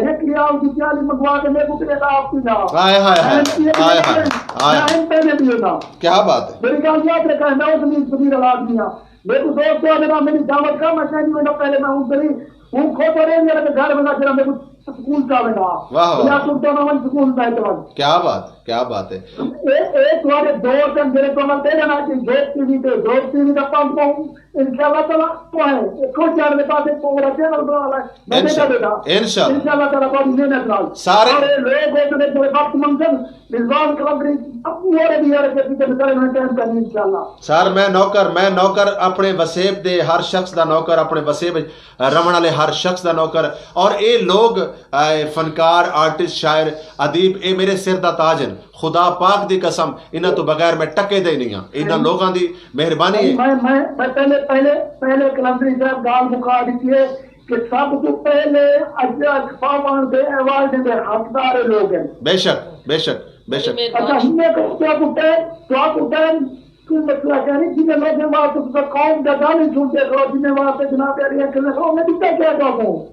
ہک ریال دی پیالی منگوا تے میکوں تے آپ پیندا۔ ہائے ہائے ہائے۔ ہائے ہائے۔ ہائے۔ میں پہلے بھی ہونا۔ کیا بات ہے۔ میری گل یاد رکھا، میں اس نیز فقیر اولاد نہیں ہاں۔ میرے کو دوست آ جڑا میری دعوت کا میں کہیں نہیں، میں پہلے میں ہوں کری، ہوں کھوتا رہے میرے گھر میں جڑا میرے کو سکول جاوے گا۔ واہ واہ۔ یا تو تو میں سکول بیٹھ ون۔ کیا بات، کیا بات ہے۔ اے اے تہاڈے دوست ہیں جڑے تو میں تیرے نال کہ جوک ٹی وی تے، جوک ٹی وی دا پنج کو انشاءاللہ تعالی کو ہے۔ اے کو چار دے پاسے پورا چینل بنا لے۔ میں بیٹا بیٹا۔ انشاءاللہ۔ انشاءاللہ تعالی بڑی محنت نال۔ سارے۔ اور اے لوگ ہو جڑے بڑے وقت منگن، رضوان قلندری، اب میرے بھی یار کے پیچھے بچارے میں ٹائم کرنی انشاءاللہ۔ سر میں نوکر، میں نوکر اپنے وسیب دے ہر شخص دا نوکر، اپنے وسیب رہݨ والے ہر شخص دا نوکر۔ اور اے لوگ، اے فنکار، آرٹسٹ، شاعر، ادیب، اے میرے سر دا تاج ہن۔ خدا پاک دی قسم، انہاں توں بغیر میں ٹکے دے نہیں ہاں۔ انہاں لوگاں دی مہربانی ہے۔ میں میں میں پہلے پہلے پہلے قلندری صاحب گال مکا دیتی ہے کہ سب توں پہلے اجرک پاون دے ایوارڈ دے حقدار لوگ ہیں۔ بے شک، بے شک، بے شک۔ اچھا ہن میں کہتا کہ تو تو ٹائم کوئی مسئلہ کیا نہیں، جنہیں لوگوں واسطے تو قوم دا گالی سنتے کرو، جنہیں واسطے جناب علی اکھلے کرو، میں دتا کیا کہوں؟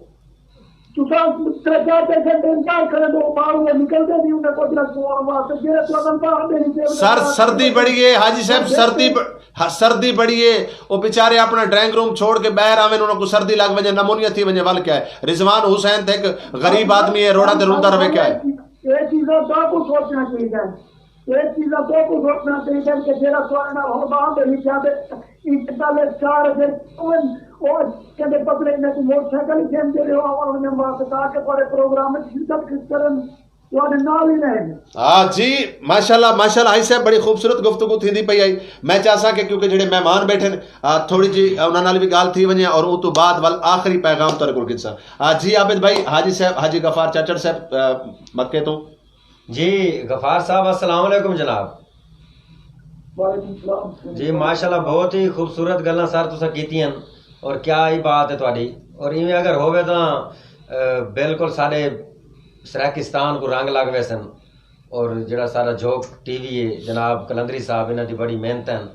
تساں ترے چار چار گھنٹے انتظار کرے تو باہر وہ نکلتے نہیں، انہیں کو جناب فون واسطے جنہیں تو اگر باہر دے نہیں۔ سر سردی بڑی ہے حاجی صاحب، سردی ب... ہاں، سردی بڑی ہے، او بیچارے اپنا ڈرائنگ روم چھوڑ کے باہر آویں، انہاں کو سردی لگ ونجے، نمونیا تھی ونجے، ول کیا ہے؟ رضوان حسین تے ایک غریب آدمی ہے، روڈا تے رلدا رہے، کیا ہے؟ یہ چیزاں تو کو سوچنا چاہیے۔ اے چیزاں تہاکوں سوچݨا چاہیدا کہ جیڑھا تہاݙے نال ہݨ ٻاہر دے وچ آندے، ایں گالھ اچ چار اجر کیوں ہن؟ او اڄ کیندے بدلے انہاں کوں موٹر سائیکل ہی گھن جیڑھے او عوام دے واسطے تاکہ تہاݙے پروگرام وچ شرکت کرن، تہاݙے نال ہی رہن۔ ہاں جی، ماشاءاللہ، ماشاءاللہ حاجی صاحب، بڑی خوبصورت گفتگو تھیندی پئی ہئی۔ میں چاہساں کہ کیونکہ جیڑھے مہمان بیٹھے ہن، آ، تھوڑی جی انہاں نال وی ڳالھ تھی ونڄے اور اوں توں بعد ول آخری پیغام تہاݙے کول گھنساں۔ آ، جی عابد بھائی، حاجی صاحب، حاجی غفار چاچڑ صاحب، آ، مکے توں۔ جی غفار صاحب، السلام علیکم جناب۔ وعلیکم السلام۔ جی ماشاءاللہ، بہت ہی خوبصورت گلاں سر تساں کیتیاں، اور کیا ہی بات ہے تہاڈی۔ اور ایویں اگر ہووے تاں، اے، بالکل ساڈے سرائیکستان کوں رنگ لگ ویسن۔ اور جیڑھا سارا جھوک ٹی وی ہے، جناب قلندری صاحب، انہاں دی بڑی محنت ہن۔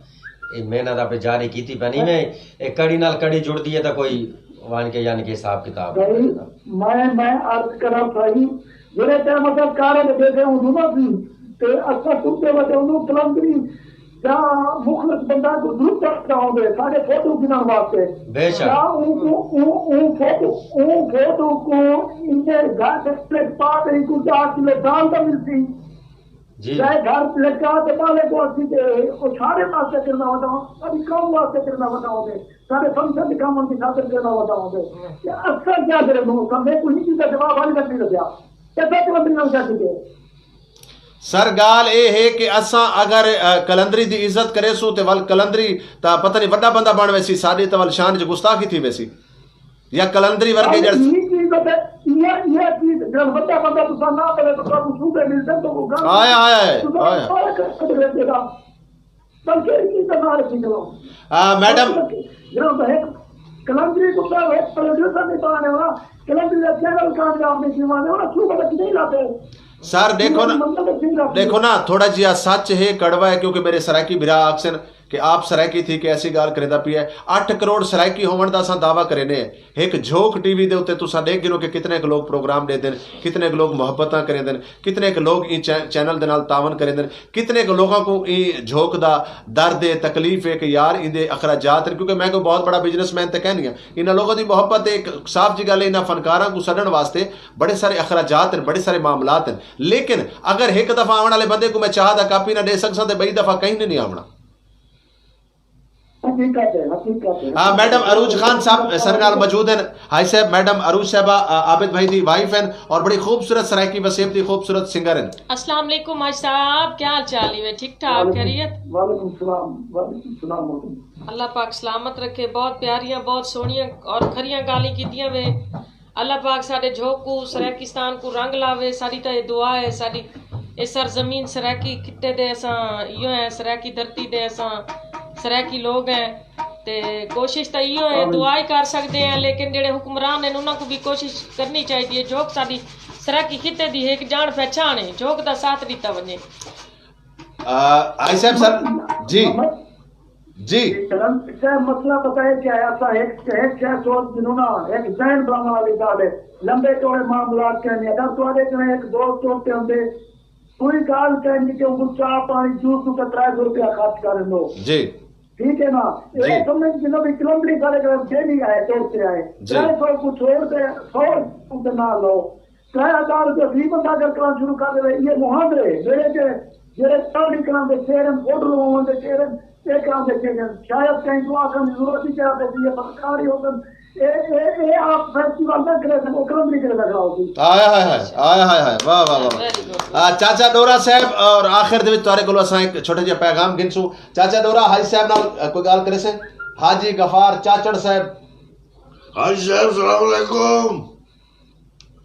اے محنت آپے جاری کیتی پن۔ ایویں اے کڑی نال کڑی جڑدی ہے تاں کوئی ونج کے یعنی کہ حساب کتاب۔ بھائی، میں، میں عرض کراں سائیں، جیڑھے ٹائم اساں کارے دے بیٹھے ہوں نا سی، تے اساں ٹردے ودے اونوں قلندری یا مخلص بندہ کوں ضرور چاہیدا ہوندے ساڈے فوٹو گھنݨ واسطے۔ بے شک۔ یا اوں کوں اوں اوں فوٹو اوں فوٹو کوں انہیں گھر دے وچ پا تے کوں چار کلو دال دا ملسی۔ جی۔ چاہے گھر لٹکا تے ٻالے کوں اسی تے او سارے واسطے کرݨا ودا، ساڈی قوم واسطے کرݨا ودا ہوندے، ساڈے فنکشن دے کم دی خاطر کرݨا ودا ہوندے۔ تے اساں کیا کرے نوں سمجھے کوئی نہیں دا جواب حال تک نہیں لگیا۔ تے سچ بندے نال کیا کیتے؟ سر، ڳالھ اے ہے کہ اساں اگر، ا، قلندری دی عزت کریسوں تے ول قلندری تاں پتہ نہیں وݙا بندہ بݨ ویسی، ساݙی تاں ول شان اچ گستاخی تھی ویسی۔ یا قلندری ورگے ول جڑ ایں چیز تے، ایہ، ایہ چیز جڑ وݙا بندہ تساں نہ کرے تاں تہاکوں صوبے ملدن تاں کوئی ڳالھ آیا، آیا ہے، تساں آیا۔ سارے کر سکدے ہو جیڑھا۔ بلکہ ایں چیز دا نہ رکھی کرو۔ آ، میڈم۔ جناب، ہک قلندری کوں پہلے ہک پروڈیوسر نہیں بݨانے والا، قلندری دا چینل کامیاب نہیں تھیوݨ والا، صوبے تک نہیں لاتے۔ سر، ݙیکھو نا، ݙیکھو نا، تھوڑا جیہا سچ ہے، کڑوا ہے، کیونکہ میرے سرائیکی بھرا آکھسن کہ آپ سرائیکی تھی کے ایسی ڳالھ کریندا پیا ہے۔ اٹھ کروڑ سرائیکی ہووݨ دا اساں دعویٰ کرینے ہیں۔ ہک جھوک ٹی وی دے اتے تساں ݙیکھ گھنو کہ کتنے ک لوگ پروگرام ݙیندن، کتنے ک لوگ محبتاں کریندن، کتنے ک لوگ ایں چے-، چینل دے نال تعاون کریندن، کتنے ک لوگاں کوں ایں جھوک دا درد ہے، تکلیف ہے کہ یار ایندے اخراجات ہن، کیونکہ میں کوئی بہت بڑا بزنس مین تے کائنی ہاں۔ انہاں لوگاں دی محبت ہے، ہک صاف جی ڳالھ ہے، انہاں فنکاراں کوں سݙݨ واسطے بڑے سارے اخراجات ہن، بڑے سارے معاملات ہن، لیکن اگر ہک دفعہ آوݨ والے بندے کوں میں چاہ دا کپ ہی نہ ݙے سڳساں تے ٻئی دفعہ کہیں نے نہیں آوݨا۔ حقیقت ہے، حقیقت ہے۔ آ، میڈم عروج خان صاحب ساݙے نال موجود ہن۔ ہائی صاحب، میڈم عروج صاحبہ، آ، عابد بھائی دی وائف ہن اور بڑی خوبصورت سرائیکی وسیب دی خوبصورت سنگر ہن۔ السلام علیکم حاج صاحب، کیا حال چال ہے؟ ٹھیک ٹھاک، وعلیکم، خیریت؟ وعلیکم السلام، وعلیکم السلام، وعلیکم۔ اللہ پاک سلامت رکھے۔ بہت پیاریاں، بہت سوہݨیاں اور کھریاں ڳالھیں کیتیاں وے۔ اللہ پاک ساݙے جھوک کوں، سرائیکستان کوں رنگ لاوے۔ ساݙی تاں اے دعا ہے، ساݙی اے سرزمین سرائیکی خطے دے اساں ایہو ہیں، سرائیکی دھرتی دے اساں سرائیکی لوگ ہیں۔ تے کوشش تاں ایہو ہے، آمین۔ دعا ہی کر سڳدے ہیں، لیکن جیڑھے حکمران ہن، انہاں کوں وی کوشش کرݨی چاہیدی ہے۔ جھوک ساݙی سرائیکی خطے دی ہک ڄاݨ پہچاݨ ہے، جھوک دا ساتھ ݙتا ونڄے۔ آ، آئی صاحب سر، جی۔ جی۔ کرن صاحب، مسئلہ پتہ ہے کیا ہے؟ اساں ہک، ہک شے سوچ گھنوں نا، ہک ذہن بݨاوݨ والی ڳالھ ہے۔ لمبے چوڑے معاملات کائنی۔ اگر تہاݙے کنے ہک دوست ٹر تے ہوندے، کوئی ڳالھ کائنی کہ اوکوں چاہ پاݨی جوس اتے ترے سو روپیہ خرچ کر ݙیندو۔ جی۔ ٹھیک ہے نا؟ جی۔ اے سمجھ گھنو بھی قلندری ساݙے کنے ڈیلی آئے، ٹر تے آئے۔ جی۔ ترے سو کوں چھوڑ تے سو اتے نہ لو۔ ترے ہزار روپے فی بندہ اگر کرݨ شروع کر ݙیوے، ایہ مہاندرے میرے تے جیڑھے چاڑھی کراندے شعر ہن، اڈ لواوݨ دے شعر ہن، اے کراندے شعر ہن۔ شاید کہیں کوں آکھݨ دی ضرورت ہی کیا پئی سی، اے فنکار ہی ہوسن۔ اے، اے، اے آپ فیسٹیول نہ کریسن، او قلندری کرے لڳا ہوسی۔ ہائے، ہائے، ہائے، ہائے، ہائے، ہائے، واہ، واہ، واہ، واہ۔ Very good۔ آ، چاچا ڈورا صاحب، اور آخر دے وچ تہاݙے کولوں اساں ہک چھوٹا جیہا پیغام گھنسوں۔ چاچا ڈورا، حاجی صاحب نال، آ، کوئی ڳالھ کریسے؟ حاجی غفار چاچڑ صاحب۔ حاجی صاحب، السلام علیکم۔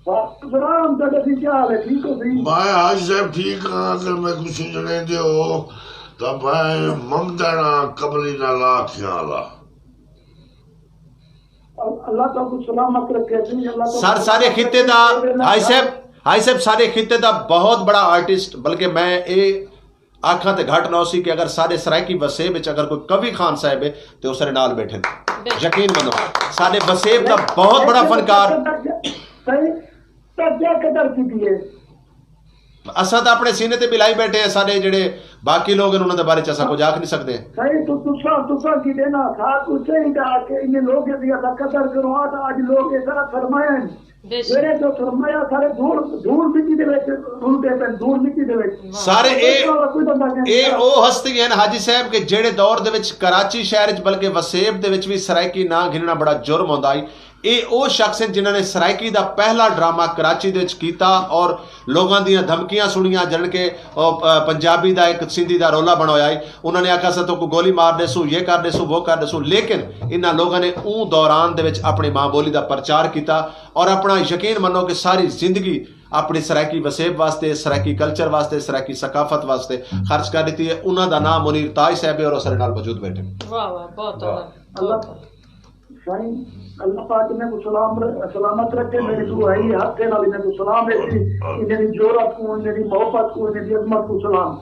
وعلیکم السلام، تہاݙے کیا حال ہے؟ ٹھیک ہو سی؟ میں حاج صاحب ٹھیک ہاں، اگر میکوں سنڄݨیندے ہو تاں میں ممدݨ ہاں، قبلی نالا اکھیاں آلا۔ ال-، اللہ تہاکوں سلامت رکھے سی، اللہ تہاکوں سر، سارے سلامت خطے رکھے دا، سی۔ حاج صاحب، حاج صاحب، سارے خطے دا بہت بڑا آرٹسٹ، بلکہ میں اے آکھاں تے گھٹ نہ ہوسی کہ اگر ساݙے سرائیکی وسیب وچ اگر کوئی قوی خان صاحب ہے تے او ساݙے نال ٻیٹھن۔ بے شک۔ یقین منو، ساݙے وسیب دا بہت بڑا فنکار۔ صحیح، تاں کیا قدر کیتی ہے؟ اساں تاں اپݨے سینے تے ٻلائی ٻیٹھے ہیں، ساݙے جیڑھے باقی لوگ ہن انہاں دے بارے چ اساں کجھ آکھ نہیں سڳدے۔ صحیح، تو تساں، تساں کی ݙینا، ساکوں چاہیدا کہ انہیں لوگیں دی اساں قدر کروں، آ تاں اڄ لوگ اے سارا فرمایا ہن۔ بے شک۔ جیڑھے جو سرمایہ سارے دھوڑ، دھوڑ مٹی دے وچ رلدے پن، دھوڑ مٹی دے وچ۔ سارے اے، کوئی بندہ کہیں اے او ہستی ہن حاجی صاحب کہ جیڑھے دور دے وچ کراچی شہر وچ بلکہ وسیب دے وچ وی سرائیکی ناں گھننا بڑا جرم ہوندا ہئی۔ اے او شخص ہن جنہاں نے سرائیکی دا پہلا ڈرامہ کراچی دے وچ کیتا اور لوگاں دیاں دھمکیاں سنیاں، جݙݨ کہ او، آ، پنجابی دا ہک سندھی دا رولا بݨ ہویا ہئی۔ انہاں نے آکھیا، اساں تہاکوں گولی مار ݙیسوں، یہ کر ݙیسوں، وہ کر ݙیسوں، لیکن انہاں لوگاں نے اوں دوران دے وچ اپݨی ماں ٻولی دا پرچار کیتا اور اپݨا یقین منو کہ ساری زندگی اپݨی سرائیکی وسیب واسطے، سرائیکی کلچر واسطے، سرائیکی ثقافت واسطے خرچ کر ݙتی ہے۔ انہاں دا ناں منیر تاج صاحب ہے اور او ساݙے نال موجود ٻیٹھے۔ واہ واہ، بہت اعلیٰ، بہت اعلیٰ۔ سائیں، اللہ پاک انہیں کوں سلام، سلامت رکھے۔ میری دعا ہے، ہتھ نال انہیں کوں سلام ہے جی، انہیں دی جرات کوں، انہیں دی محبت کوں، انہیں دی عظمت کوں سلام۔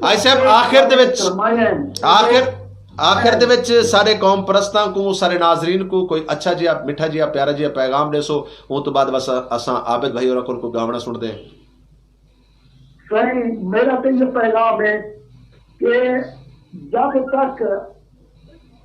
آئی صاحب، آخر دے وچ، فرمایا ہے۔ آخر، آخر دے وچ سارے قوم پرستاں کوں، سارے ناظرین کوں کوئی اچھا جیہا، مٹھا جیہا، پیارا جیہا پیغام ݙیسو، اوں توں بعد بس اساں عابد بھائی ہوراں کول کوئی گاوݨا سݨدے ہیں۔ سائیں، میرا تے ایہو پیغام ہے کہ جب تک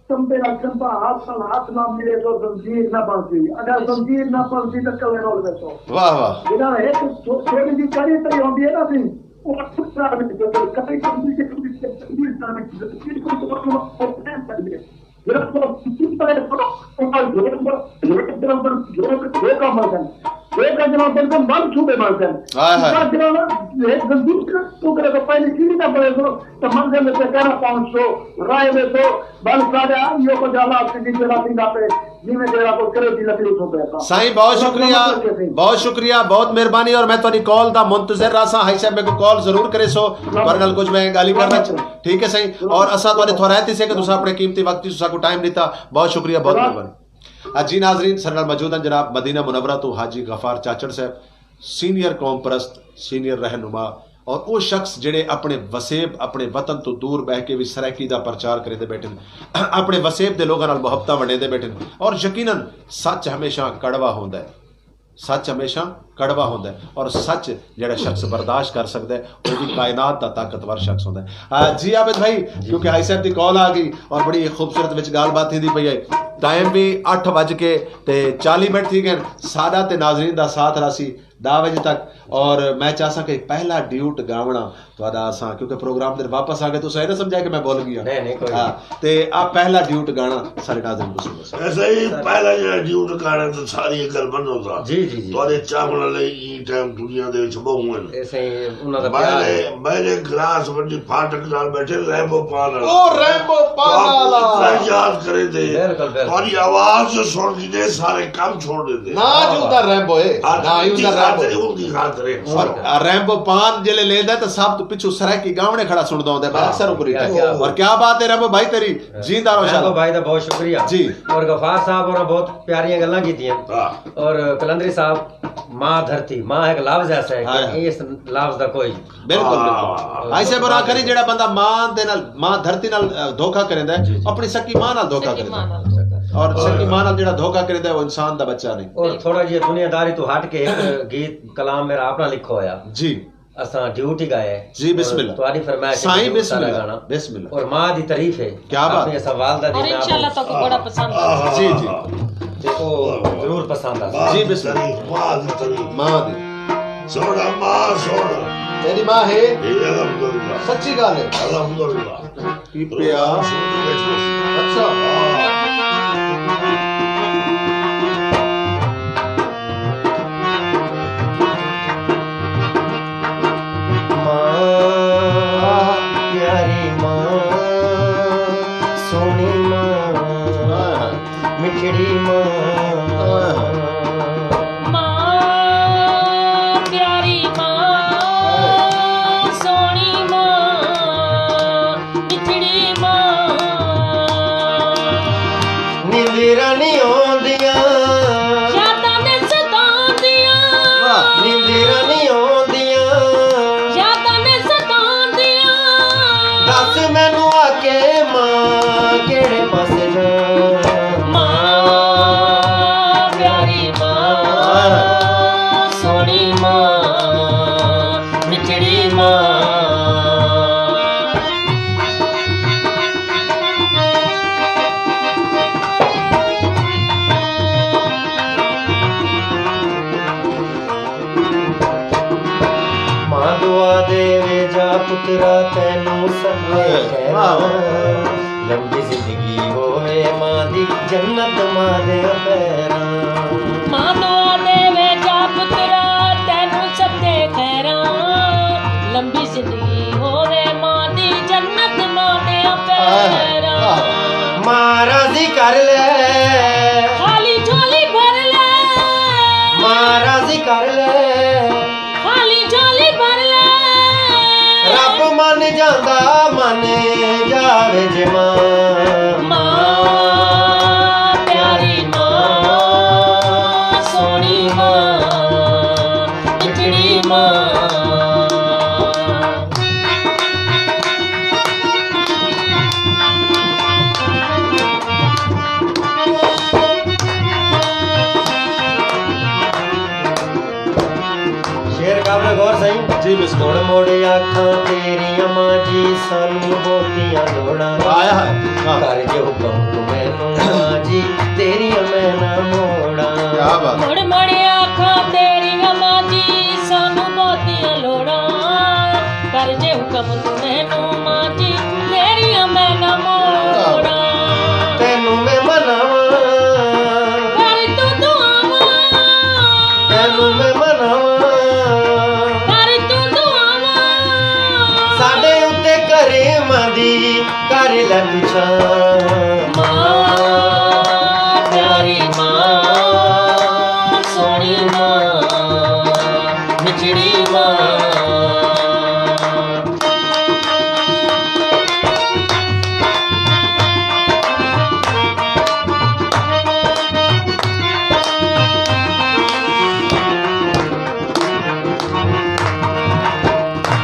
چمبے نال چمبا، ہتھ نال ہتھ نہ ملے تو زنجیر نہ بݨدی۔ اگر زنجیر نہ بݨدی تو کلے رل ویسو۔ واہ واہ۔ جیڑھا ہک چھو-، چھوٹی جی کڑی پئی ہوندی ہے نا سی، او اٹھ سال وچ کڑی بݨدی ہے، زنجیر نہ بݨدی۔ جیڑھا کوئی چمبا ہے، او نال جوڑ بݨ-، جوڑ، جوڑ، جوڑ، جوڑ کا بݨدن۔ جوڑ کا جناب بݨدن، ول چھوٹے بݨدن۔ ہائے ہائے۔ جناب ہک زنجیر تو کرے تو پہلے کیڑی نہ بݨے تو، تو منزل تے کہنا پہنچ سو، رائے دے تو، بل سارے آ، ایہو کجھ حالات سی جیڑھا تھیندا پئے، جیویں جیڑھا کوئی کرے دی لکڑی اتھوں پئے تاں۔ سائیں، بہت شکریہ، بہت شکریہ، بہت مہربانی، اور میں تہاݙی کال دا منتظر رہساں۔ ہائی صاحب میکوں کال ضرور کریسو، تہاݙے نال کچھ میں ڳالھیں کرݨا چاہ-، ٹھیک ہے سائیں، اور اساں تہاݙے تھورائت تھیسے کہ تساں اپݨے قیمتی وقت دی ساکوں ٹائم ݙتا، بہت شکریہ، بہت مہربانی۔ آ جی ناظرین، ساݙے نال موجود ہن جناب مدینہ منورہ توں حاجی غفار چاچڑ صاحب، سینئر قوم پرست، سینئر رہنما، اور او شخص جیڑھے اپݨے وسیب، اپݨے وطن توں دور ٻہہ کے وی سرائیکی دا پرچار کریندے ٻیٹھن، اپݨے وسیب دے لوکاں نال محبتاں ونڈیندے ٻیٹھن، اور یقیناً سچ ہمیشہ کڑوا ہوندا ہے۔ سچ ہمیشہ کڑوا ہوندا ہے، اور سچ جیڑھا شخص برداشت کر سڳدا ہے، او وی کائنات دا طاقتور شخص ہوندا ہے۔ آ، جی عابد بھائی، کیونکہ حاجی صاحب دی کال آ ڳئی اور بڑی خوبصورت وچ ڳالھ بات تھیندی پئی ہے۔ ٹائم وی اٹھ وڄ کے تے چالیہہ منٹ تھی ڳئے۔ ساݙا تے ناظرین دا ساتھ رہسی ݙاہ وڄے تک، اور میں چاہساں کہ پہلا ڈیوٹ ڳاوݨا تہاݙا اساں، کیونکہ پروگرام دے واپس آ ڳئے، تساں اے نہ سمجھا کہ میں بھل ڳیا۔ نہیں، نہیں، کوئی ہاں، تے آ پہلا ڈیوٹ ڳاوݨا ساݙے ناظرین کوں سݨو۔ ایسا ہی پہلا جیڑھا ڈیوٹ ڳاوݨا تے ساری اے ڳالھ منو تاں۔ جی، جی، جی۔ تہاݙے چاہوݨ والے ایں ٹائم دنیا دے وچ ٻہوں ہن۔ ایسا ہی انہاں دا میں پیار نے، ہے۔ میں نے گلاس ونڈی پھاٹک نال ٻیٹھے ریمبو پان نال۔ او ریمبو پان تہاکوں والا۔ اتنا یاد کریندے۔ بالکل، بالکل۔ تہاݙی آواز جو سݨ کے سارے کم چھوڑ ݙیندے۔ نہ جیوندا ریمبو اے، ہاں، نہ جیوندا ریمبو۔ خاطر، ان دی خاطر ہے۔ اور ریمبو پان جیلے لیندا ہے تاں سب توں پچھوں سرائیکی ڳاوݨے کھڑا سݨدا ہوندا ہے، میں ہاں، اکثر اوکوں کیا، ݙٹھا ہے۔ کیا بات۔ اور کیا بات ہے ریمبو بھائی تیری، جیندا رہو ریمبو شاد۔ بھائی دا بہت شکریہ۔ جی۔ اور غفار صاحب ہوراں بہت پیاریاں گلاں کیتیاں۔ ہاں۔ اور قلندری صاحب، ماں دھرتی، ماں ایک لفظ ایسا ہے کہ ہائے ہائے۔ اس لفظ دا کوئی بالکل، بالکل۔ ہاں۔ حاجی صاحب، اور آخری جیڑھا بندہ ماں دے نال، ماں دھرتی نال، آ، دھوکا کریندا ہے، جی، جی۔ اپݨی سکی ماں نال دھوکا سکی کریندا ہے۔ ماں نال۔ اور سکی ماں نال جیڑھا دھوکا کریندا ہے، او انسان دا بچہ نہیں۔ اور تھوڑا جیہا دنیا داری توں ہٹ کے ہک گیت کلام میرا اپݨا لکھا ہویا۔ جی۔ اساں ڈیوٹی ڳایا ہے۔ جی، بسم اللہ۔ تہاݙی فرمائش ہے سائیں، کہ ضرور بسم سارا اللہ، گانا۔ بسم اللہ۔ اور ماں دی تعریف ہے۔ کیا بات۔ اپݨی اساں والدہ دی اور میں آپ انشاءاللہ تہاکوں بڑا پسند آ۔ جی، جی۔ تے او ضرور پسند آسی۔ جی، بسم اللہ۔ ماں دی تعریف۔ ماں دی۔ سوہݨا ماں سوہݨا۔ تیݙی ماں ہے؟ اے الحمدللہ۔ سچی ڳالھ ہے۔ الحمدللہ۔ کی پیا؟ اچھا۔ ماں، پیاری ماں، سوہݨی ماں، مٹھڑی ماں۔ ماں، پیاری ماں، سوہݨی ماں، مٹھڑی ماں۔ نیندراں نہیں آندیاں۔ یاداں نے ستاندیاں۔ واہ۔ نیندراں نہیں آندیاں۔ یاداں نے ستاندیاں۔ دس مینوں آ کے ماں، کیڑھے پاسے جاں؟ ماں، پیاری ماں، سوہݨی ماں، مٹھڑی ماں۔ ماں دعا ݙیوے جا پترا تینوں ستے خیراں۔ واہ۔ لمبی زندگی ہووے ماں دی، جنت ماں دیاں پیراں۔ ماں دعا ݙیوے جا پترا تینوں ستے خیراں۔ لمبی زندگی ہووے ماں دی، جنت ماں دیاں پیراں۔ ماں راضی کر لے۔ خالی جھولی بھر لے۔ ماں راضی کر لے۔ خالی جھولی بھر لے۔ رب من جاندا، من جاوے جے ماں۔ ماں، پیاری ماں، سوہݨی ماں، مٹھڑی ماں۔ شعر قابل غور سائیں۔ مڑ مڑ آکھاں تیریاں ماں جی، سانوں بہتیاں لوڑاں۔ آیا ہے۔ ہاں۔ کر جے حکم توں مینوں ماں جی، تیریاں میں نہ موڑاں۔ کیا بات۔ مڑ مڑ آکھاں تیریاں ماں جی، سانوں بہتیاں لوڑاں۔ کر جے حکم توں مینوں ماں جی، تیریاں میں نہ موڑاں۔ تینوں میں مناواں۔ کر توں دعاواں۔ تینوں میں مناواں۔ کر توں دعاواں۔ ساڈے اتے کریم دی کر لے توں چھاں۔ ماں، پیاری ماں، سوہݨی ماں، مٹھڑی ماں۔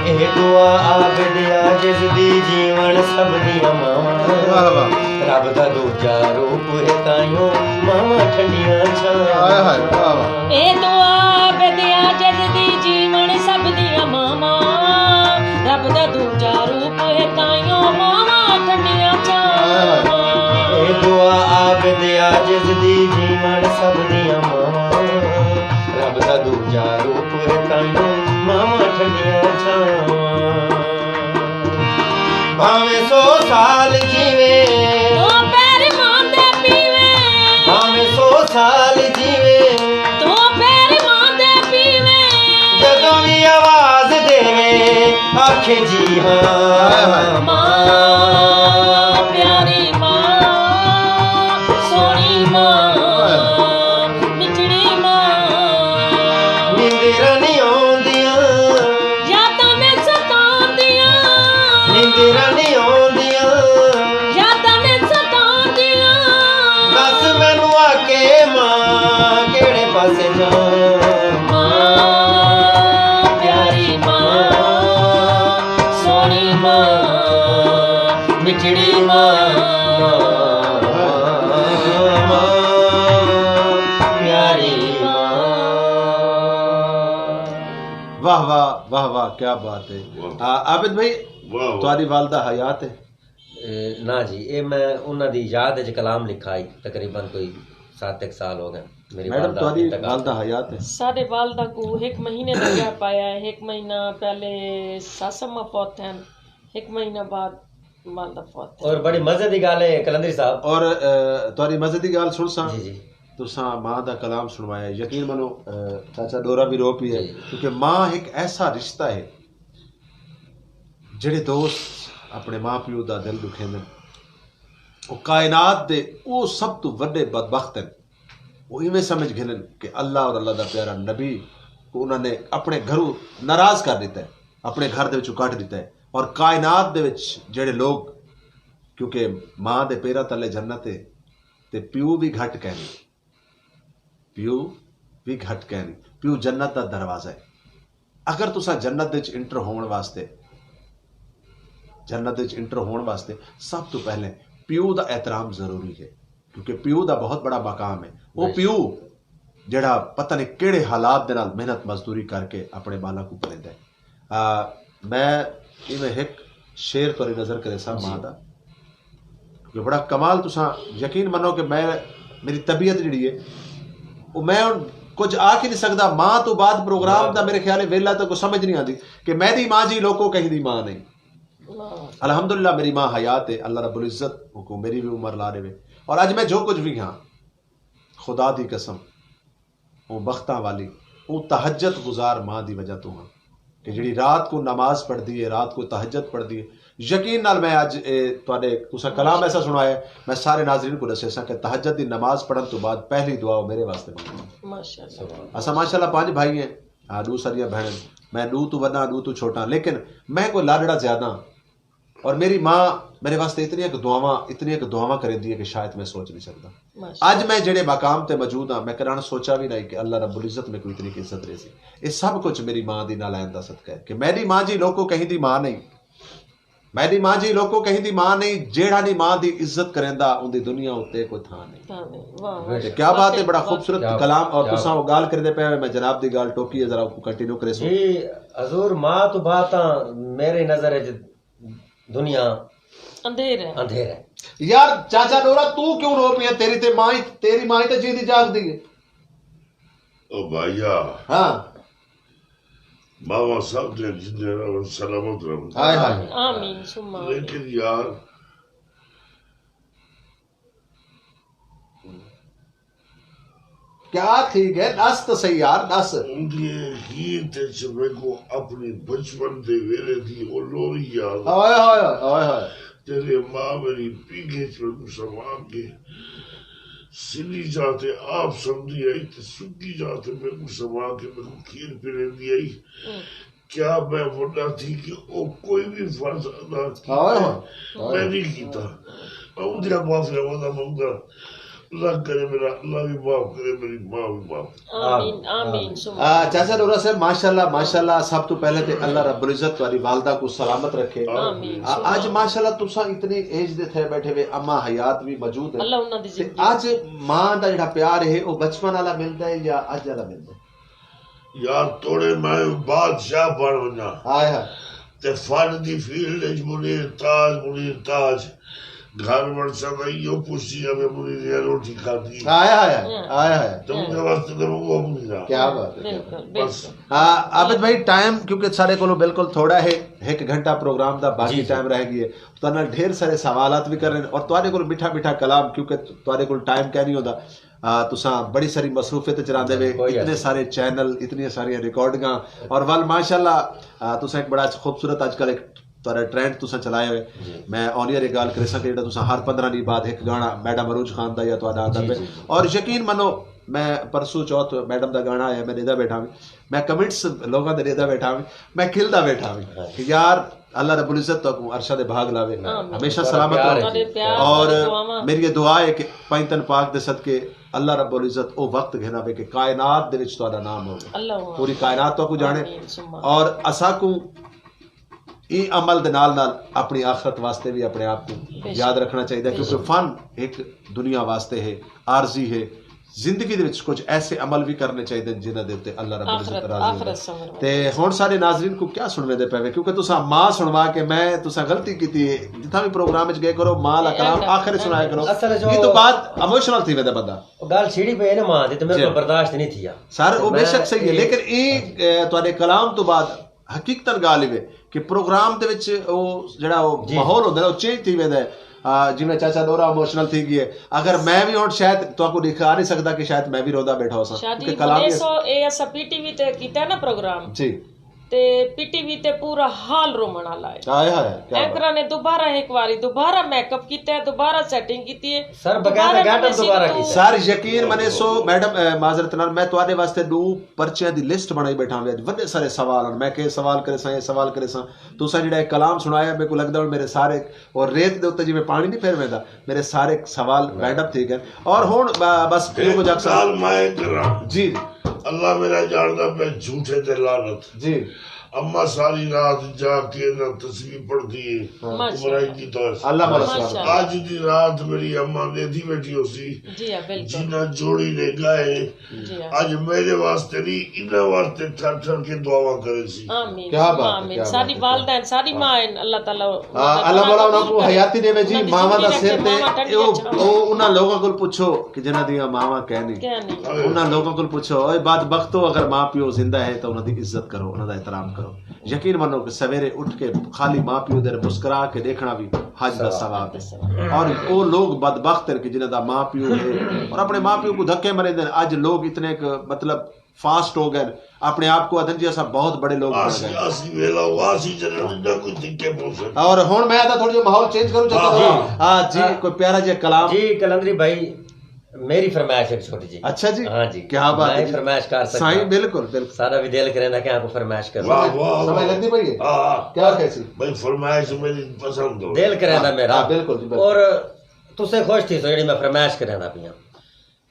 اے دعا عابد عاجز دی، جیوݨ سب دیاں ماواں۔ واہ واہ۔ رب دا ݙوجھا روپ ہے تائیوں ماواں ٹھنڈیاں چھاں۔ ہائے ہائے، واہ واہ۔ اے دعا عابد عاجز دی، جیوݨ سب دیاں ماواں۔ رب دا ݙوجھا روپ ہے تائیوں ماواں ٹھنڈیاں چھاں۔ ہائے ہائے۔ اے دعا عابد عاجز دی، جیوݨ سب دیاں ماواں۔ رب دا ݙوجھا روپ ہے تائیوں ماواں ٹھنڈیاں چھاواں۔ بھاویں سو سال جیویں، توں پیر ماں دے پیویں۔ بھاویں سو سال جیویں، توں پیر ماں دے پیویں۔ جدوں وی آواز ݙیویں، آکھیں جی ہاں۔ ہائے ہائے۔ ماں، پیاری ماں، سوہݨی ماں، ہائے۔ مٹھڑی ماں۔ نیندراں نی اوندیاں، یاداں نے ستاندیاں۔ نیندراں نی اوندیاں، یاداں نے ستاندیاں۔ ݙس مینوں آ کے ماں، کیڑھے پاسے جاں؟ ماں، پیاری ماں، سوہݨی ماں، مٹھڑی ماں، ماں، پیاری ماں۔ واہ واہ، واہ واہ، کیا بات ہے۔ واہ۔ آ، عابد بھائی، واہ واہ۔ تہاݙی والدہ حیات ہے؟ اے، نہ جی، اے میں انہاں دی یاد وچ کلام لکھا ہئی، تقریباً کوئی ست ہک سال ہو ڳئے۔ میری میڈم، والدہ تہاݙی انتقال والدہ حیات ہے؟ ساݙے والدہ کوں ہک مہینے دا گیپ آیا ہے، ہک مہینہ پہلے سس اماں فوت تھین، ہک مہینہ بعد والدہ فوت تھین۔ اور بڑی مزے دی ڳالھ ہے قلندری صاحب۔ اور، اے، تہاݙی مزے دی ڳالھ سݨساں۔ جی، جی۔ تساں ماں دا کلام سݨوایا ہے۔ یقین منو، اے، چاچا ڈورا بھی رو پیا ہے، جی۔ کیونکہ ماں ہک ایسا رشتہ ہے، جیڑھے دوست اپݨے ماں پیو دا دل ݙکھیندن، او کائنات دے او سب توں وݙے بدبخت ہن۔ او ایویں سمجھ گھنن کہ اللہ اور اللہ دا پیارا نبی کوں انہاں نے اپݨے گھروں ناراض کر ݙتا ہے، اپݨے گھر دے وچوں کڈھ ݙتا ہے۔ اور کائنات دے وچ جیڑھے لوگ، کیونکہ ماں دے پیراں تلے جنت ہے، تے پیو وی گھٹ کائنی، پیو وی گھٹ کائنی، پیو جنت دا دروازہ ہے۔ اگر تساں جنت وچ انٹر ہووݨ واسطے، جنت وچ انٹر ہووݨ واسطے سب توں پہلے پیو دا احترام ضروری ہے، کیونکہ پیو دا بہت بڑا مقام ہے۔ او بے شک۔ پیو جیڑھا پتہ نہیں کیڑھے حالات دے نال محنت مزدوری کر کے اپݨے ٻالاں کوں پلیندا ہے۔ آ، میں ایویں ہک شعر تہاݙی نظر کریساں، جی۔ ماں دا، جو بڑا کمال، تساں یقین منو کہ میں، میری طبیعت جیڑھی ہے، او میں ہݨ کجھ آکھ ہی نہیں سڳدا۔ ماں توں بعد پروگرام دا میرے خیال ہے ویلا تاں کوئی سمجھ نہیں آندی کہ میݙی ماں جی لوکو کہیں دی ماں نہیں۔ الحمدللہ میری ماں حیات ہے، اللہ رب العزت کوں میری وی عمر لا ݙیوے۔ اور اڄ میں جو کجھ وی ہاں، خدا دی قسم، اوں بختاں والی، اوں تہجد گزار ماں دی وجہ توں ہاں کہ جیڑھی رات کوں نماز پڑھدی ہے، رات کوں تہجد پڑھدی ہے۔ یقین نال میں اڄ اے تہاݙے، تساں کلام ایسا سݨایا ہے، میں سارے ناظرین کوں ݙسیساں کہ تہجد دی نماز پڑھݨ توں بعد پہلی دعا او میرے واسطے منگدی ہے۔ ماشاءاللہ۔ اساں ماشاءاللہ پنج بھائی ہیں، ہاں، ݙو ساݙیاں بھیݨاں، میں ݙو توں وݙا، ݙو توں چھوٹا، لیکن میں کوئی لاݙڑا زیادہ ہاں۔ اور میری ماں میرے واسطے اتنیاں کہ دعاواں، اتنیاں کہ دعاواں کریندی ہے کہ شاید میں سوچ نہیں سڳدا۔ ماشاءاللہ۔ اڄ میں جیڑھے مقام تے موجود ہاں، میں کݙاہݨ سوچا وی نہیں کہ اللہ رب العزت میکوں اتنی عزت ݙیسی۔ اے سب کجھ میری ماں دی نالائن دا صدقہ ہے کہ میݙی ماں جی لوکو کہیں دی ماں نہیں۔ میݙی ماں جی لوکو کہیں دی ماں نہیں، جیڑھا نی ماں دی عزت کریندا اوندی دنیا اتے کوئی تھاں نہیں۔ تھاں نہیں۔ واہ، واہ۔ تے کیا بات ہے، بڑا خوبصورت کلام۔ اور تساں او ڳالھ کریندے پئے ہو، میں جناب دی ڳالھ ٹوکی ہے، ذرا اوکوں کنٹینیو کریسو۔ جی حضور، ماں توں بعد تاں میری نظر وچ دنیا اندھیر ہے۔ اندھیر ہے۔ یار چاچا ݙورا، توں کیوں رو پیا؟ تیری تے ماں ہی، تیری ماں ہی تے جیندی جاڳدی ہے۔ او بھائیا، ہاں۔ ماواں سب دے جیندے رہون، سلامت رہون۔ ہائے ہائے۔ آمین ثم آمین۔ لیکن یار، کیا تھی ڳئے؟ ݙس تاں صحیح یار، ݙس۔ اوندی ہیت اچ میکوں اپݨی بچپن دے ویلے دی او لوری یاد آ۔ ہائے ہائے، ہائے ہائے۔ تیݙے ماں میݙی پنگھ اچ میکوں سما کے سنی جاہ تے آپ سمدی آئی تے سکی جاہ تے میکوں سما کے میکوں کھیر پلیندی آئی۔ ہوں۔ کیا میں وݙا تھی کے او کوئی وی فرض ادا کیتا؟ ہائے ہائے۔ میں نہیں کیتا۔ میں اوندیاں معافیاں ودا منگدا۔ اللہ کرے میرا، اللہ وی معاف کرے، میری ماں وی معاف۔ آمین، آمین، ثم آ، چاچا ݙورا صاحب، ماشاءاللہ، ماشاءاللہ، سب توں پہلے تے اللہ رب العزت تہاݙی والدہ کوں سلامت رکھے۔ آمین، آ، ثم اڄ آمین۔ ماشاءاللہ تساں اتنی ایج دے تھئے ٻیٹھے وے، اماں حیات وی موجود ہے۔ اللہ انہاں دی تے زندگی اڄ ماں دا جیڑھا پیار ہے، او بچپن والا ملدا ہے یا اڄ والا ملدا ہے؟ یار توڑے میں بادشاہ بݨ ونڄاں۔ ہائے ہائے۔ تے فن دی فیلڈ اچ منیر تاج، منیر تاج گھر وڑساں تاں ایہو پچھسی آوے منیر نے روٹی کھادی؟ ہائے ہائے، ہائے ہائے۔ تے اوندے واسطے تے رہوں گا منیر۔ کیا بات ہے، کیا بات ہے۔ بالکل، بس۔ بالکل۔ ہاں، عابد بھائی، ٹائم کیونکہ ساݙے کولوں بالکل تھوڑا ہے، ہک گھنٹہ پروگرام دا باقی جی، جی۔ ٹائم رہ ڳئی ہے۔ تہاݙے نال ڈھیر سارے سوالات وی کرݨے اور تہاݙے کول مٹھا مٹھا کلام، کیونکہ تہاݙے کول ٹائم کائنی ہوندا۔ آ، تساں بڑی ساری مصروفیت اچ رہندے وے، کوئی اتنے حرج سارے چینل، اتنیاں ساریاں ریکارڈنگاں، اور ول ماشاءاللہ، آ، تساں ایک بڑا خوبصورت اج کل ایک تہاݙا ٹرینڈ تساں چلائے ہوئے۔ جی۔ میں آن ایئر ایک ڳالھ کریساں کہ جیڑھا تساں ہر پندرہ ݙینھ بعد ہک گانا میڈم عروج خان دا یا تہاݙا آندا جی، پئے۔ جی، جی۔ اور یقین منو، میں پرسوں چوتھ میڈم دا گانا آیا، میں ݙیہدا بیٹھا ہاں۔ میں کمنٹس لوگاں دے ݙیہدا بیٹھا ہاں، میں کھلدا بیٹھا ہاں ہاں۔ کہ یار، اللہ رب العزت تہاکوں عرشاں دے بھاہ لاوے، آمین۔ ہمیشہ تہاݙا سلامت پیار رہو۔ ہے جی۔ تہاݙے پیار اور دے دعاواں۔ میری یہ دعا ہے کہ پنجتن پاک دے صدقے اللہ رب العزت او وقت گھن آوے کہ کائنات دے وچ تہاݙا نام ہووے۔ اللہ اکبر۔ پوری کائنات تہاکوں ڄاݨے۔ آمین ثم آمین۔ اور اساکوں ایں عمل دے نال نال اپݨی آخرت واسطے وی اپݨے آپ کوں بے شک۔ یاد رکھݨا چاہیدا، بے کیونکہ شک۔ فن ہک دنیا واسطے ہے، عارضی ہے۔ زندگی دے وچ کچھ ایسے عمل وی کرݨے چاہیدے جنہاں دے اتے اللہ رب العزت آخرت، راضی ہوندا۔ آخرت سمجھ۔ تے ہݨ سارے ناظرین کوں کیا سݨویندے پئے وے؟ کیونکہ تساں ماں سݨوا کے، میں تساں غلطی کیتی ہے، جتھاں وی پروگرام وچ ڳئے کرو، ماں دا اے کلام اندر، آخر اچ سݨایا کرو۔ اصل جو ایں توں بعد ایموشنل تھی ویندا بندہ۔ او ڳالھ چھیڑی پئی ہے نا ماں دی، تے میرے جی۔ کول برداشت نہیں تھیا۔ سر، او بے میں شک صحیح ہے، اے لیکن ایں، اے، تہاݙے کلام توں بعد حقیقتاً ڳالھ ایوے کہ پروگرام دے وچ او جیڑھا او جی۔ ماحول ہوندا ہے، او چینج تھی ویندا ہے۔ آ، جیویں چاچا ݙورا ایموشنل تھی ڳئے۔ اگر میں وی ہݨ شاید تہاکوں ݙکھا نہیں سڳدا کہ شاید میں وی روندا بیٹھا ہوساں۔ شاہ جی، کیونکہ کلام انیس سو، اے اساں پی ٹی وی تے کیتا ہے نا پروگرام۔ جی۔ تے پی ٹی وی تے پورا ہال رووݨ والا ہے۔ ہائے ہائے، کیا بات۔ اینکراں نے دوبارہ ہک واری دوبارہ میک اپ کیتا ہے، دوبارہ سیٹنگ کیتی ہے۔ سر، باقاعدہ دوبارہ گیٹ اپ نویں دوبارہ سر کیتا۔ سر، یقین منے سو، میڈم، اے، معذرت نال، میں تہاݙے واسطے ݙو پرچیاں دی لسٹ بݨائی بیٹھا ہاں، وݙے سارے سوال ہن۔ میں کہ سوال کریساں، اے سوال کریساں۔ تساں جیڑھا اے کلام سݨایا، میکوں لڳدا ہݨ میرے سارے، اور ریت دے اتے جیویں پاݨی نہیں پھر ویندا، میرے سارے سوال وائنڈ اپ تھی ڳئے۔ اور ہݨ ب-، بس ایہو ہک جا سوال میں کراں۔ جی۔ اللہ میرا ڄاݨدا پئے جھوٹے تے لعنت۔ جی۔ اماں ساری رات جاگ کے نہ تسبیح پڑھدی ہے۔ ہاں۔ ماشاءاللہ۔ عمرائیں دی طرف۔ اللہ والا سلامت۔ ماشاءاللہ۔ اڄ دی رات میری اماں ݙیدھی بیٹھی ہوسی۔ جی ہاں، بالکل۔ جنہاں جوڑی نے ڳائے۔ جی ہاں۔ اڄ میرے واسطے نہیں، انہاں واسطے ٹھر ٹھر کے دعاواں کریسی۔ آمین۔ کیا بات ہے، آمین۔ کیا بات ہے۔ ساݙی والدہ ہن، ساݙی ماں ہن، اللہ تعالی ہاں، اللہ مولا انہاں کوں حیاتی ݙیوے جی۔ انہاں دی ماواں دا زندگی سر رکھے، تے ماواں ٹھنڈیاں او، چھاواں۔ او انہاں لوگاں کول پچھو کہ جنہاں دیاں ماواں کائنی۔ کائنی۔ انہاں لوگاں کول پچھو، اوئے بدبختو، اگر ماں پیو زندہ ہے تو انہاں دی عزت کرو، انہاں دا احترام کرو۔ یقین منو کہ سویرے اٹھ کے خالی ماں پیو دے مسکرا کے ڈیکھنا وی حج دا ثواب ہے۔ اور او لوگ بدبخت ہیں کہ جنہاں دا ماں پیو ہے اور اپنے ماں پیو کو دھکے مریندے ہیں۔ اج لوگ اتنے کہ مطلب فاسٹ ہو گئے، اپنے آپ کو آدھن جی اساں بہت بڑے لوگ بن گئے۔ آسی ویلا ہوا سی جنہاں نے نہ کوئی دھکے پہنچے۔ اور ہن میں آدھا تھوڑا جہا ماحول چینج کروں چاہتا ہوں۔ ہاں جی، کوئی پیارا جہا کلام۔ جی قلندری بھائی، میری فرمائش ایک چھوٹی جی۔ اچھا جی۔ ہاں جی۔ کیا بات ہے جی۔ فرمائش کر سکتا۔ سائیں، بالکل، بالکل۔ سارا بھی دل کریندا کہ آپ فرمائش کر سمجھ لگدی پئی ہے؟ ہاں، ہاں۔ کیا کہسی؟ بھائی، فرمائش میری پسند ہو۔ دل کریندا میرا۔ ہاں، بالکل جی، بالکل۔ اور تسے خوش تھی سو جڑی میں فرمائش کریندا پیاں۔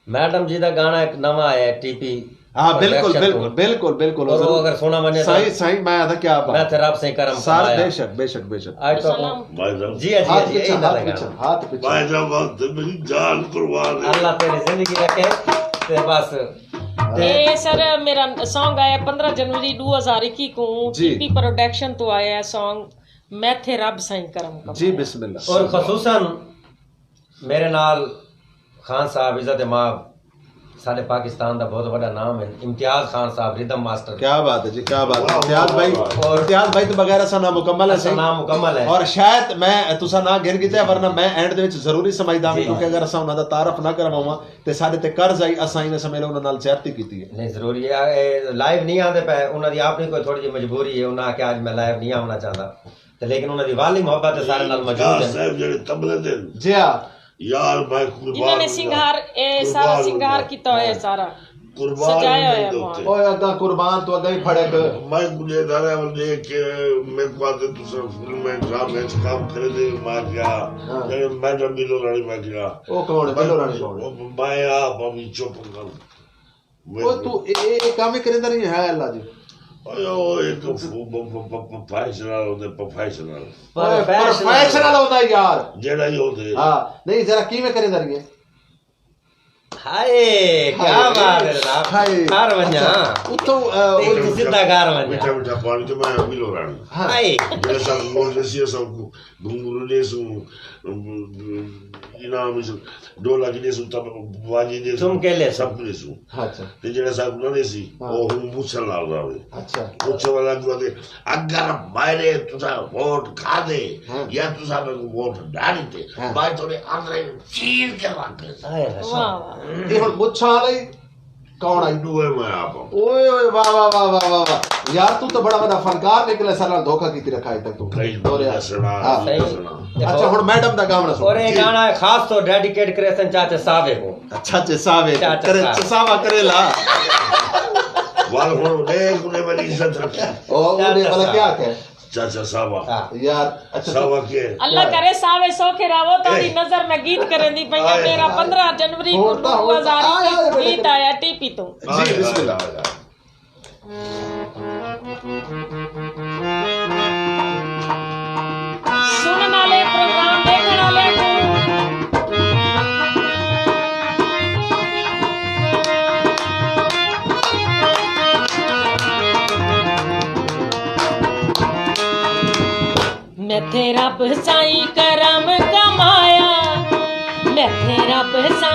میڈم جی دا گانا ایک نواں آیا ہے، ٹی پی ہاں، بالکل، بالکل، بالکل، بالکل، اور وہ اگر سونا ونجے تو سائیں، سائیں، میں آدھا کیا بات میں تھے رب سائیں کرم سر، بے شک، بے شک، بے شک۔ آج تو سلام۔ بھائی صاحب، جی، جی، ہاتھ جی، پچھا، ہاتھ پچھا، ہاتھ پچھا۔ بھائی صاحب، واسطے میری جان قربان ہے۔ اللہ تیری زندگی رکھے۔ تے بس۔ اے سر، میرا سانگ آیا پندرہ جنوری ݙو ہزار اکی کو، جی۔ ٹی پی پروڈکشن تو آیا ہے سانگ، میں تھے رب سائیں کرم کمایا۔ جی، بسم اللہ۔ اور خصوصاً میرے نال خان صاحب عزت ماب، ساݙے پاکستان دا بہت وݙا نام ہے، امتیاز خان صاحب، ردم ماسٹر۔ کیا بات ہے جی، کیا بات ہے۔ امتیاز بھائی، اور امتیاز بھائی تو بغیر اساں نامکمل ہے، اساں نامکمل ہے۔ اور شاید میں تساں نہ گھن کیتے، ورنہ میں اینڈ دے وچ ضروری سمجھدا ہاں، جی۔ کیونکہ اگر اساں انہاں دا تعارف نہ کرواواں تے ساݙے تے قرض آئی، اساں انہیں سمے انہاں نال زیادتی کیتی ہے۔ نہیں، ضروری ہے، اے لائیو نہیں آندے پئے، انہاں دی اپݨی کوئی تھوڑی جی مجبوری ہے، انہاں آکھیا اڄ میں لائیو نہیں آوݨا چاہندا۔ تے لیکن انہاں دی والی محبت ہے، سارے نال موجود ہے۔ صاحب جڑے طبلے دے، جی ہاں۔ یار، میں قربان، انہاں نے سنگار، اے سارا سنگار کیتا ہویا ہے، سارا سجایا ہویا ہے۔ اوئے اگاں قربان تو اگاں ہی پھڑک۔ میں کجھ ادارے ول دیکھ کے میرے کو آتے، تساں فلم میں ڈرامے وچ کام کرے دے، میں کیا، ہاں۔ میڈم بلو رانی، میں کیا۔ او کون ہے؟ بلو رانی کون ہے؟ میں آپ ابھی چپ کر۔ او تو اے، اے، اے کام ہی کریندا رہی ہے، اللہ جی۔ اوئے، او ایک پروفیشنل ہوندے، پروفیشنل۔ اوئے، پروفیشنل۔ پروفیشنل ہوندا یار۔ جیڑھا ہی ہوندے۔ ہاں، نہیں، ذرا کیویں کریندا رہی ہے؟ ہائے، کیا بات ہے جناب۔ ہائے۔ کر ونجا۔ اچھا، اتھوں، آ، ایک سدھا کر ونجا۔ میٹھا میٹھا پانی تے میں ملو رانی۔ ہاں۔ ہائے۔ جیڑھا سب بول رہے سی، سب کو گھنگرو ݙیسوں، انعام وچ ڈھولک ݙیسوں، تب واجے ݙیسوں، ٹھمکے ݙیسوں۔ سب کوں ݙیسوں۔ اچھا۔ تے جیڑھا ساکوں نہ ݙیسی، ہاں۔ او ہوں مچھل نال راوے۔ اچھا۔ مچھل والا کوں آہدے، اگر میݙے تساں ووٹ کھادے، ہاں۔ یا تساں میکوں ووٹ نہ ݙتے، ہاں۔ میں تہاݙے اندر چیر کے رکھ ݙیساں۔ ہائے ہائے۔ واہ واہ۔ اے ہݨ مچھل آلی کون آئی؟ ݙوئے میں آپ ہوں۔ اوئے اوئے، واہ واہ واہ واہ واہ واہ۔ یار، توں تاں بڑا وݙا فنکار نکلے، ساݙے نال دھوکا کیتی رکھا اڄ تک توں۔ کہیں دورے آ۔ ݙسݨا، ہاں۔ ݙسݨا۔ اچھا، ہݨ میڈم دا گاوݨا سݨو۔ اور اے جی۔ گانا ہے خاص طور ڈیڈیکیٹ کریسن چاچے ساوے کو۔ چاچے ساوے کو۔ چاچے کرے، ساوے۔ چساوا کرے لا۔ ول ہݨ ݙیکھ، انہیں میری عزت رکھی۔ او، انہیں چاچے والا ساوے۔ کیا کہے؟ چاچا ساوا۔ ہاں۔ یار، اچھا، ساوا کے؟ اللہ کرے ساوے سوکھے راہو، تہاݙی نظر میں گیت کریندی پئی ہاں۔ میرا پندرہ جنوری کو ݙو ہزار اکیس گیت آیا ٹی پی توں۔ جی، بسم اللہ۔ سݨݨ آلے، پروگرام ݙیکھݨ آلے کوں۔ میں تھے رب سائیں کرم کمایا، میں تھے رب سائیں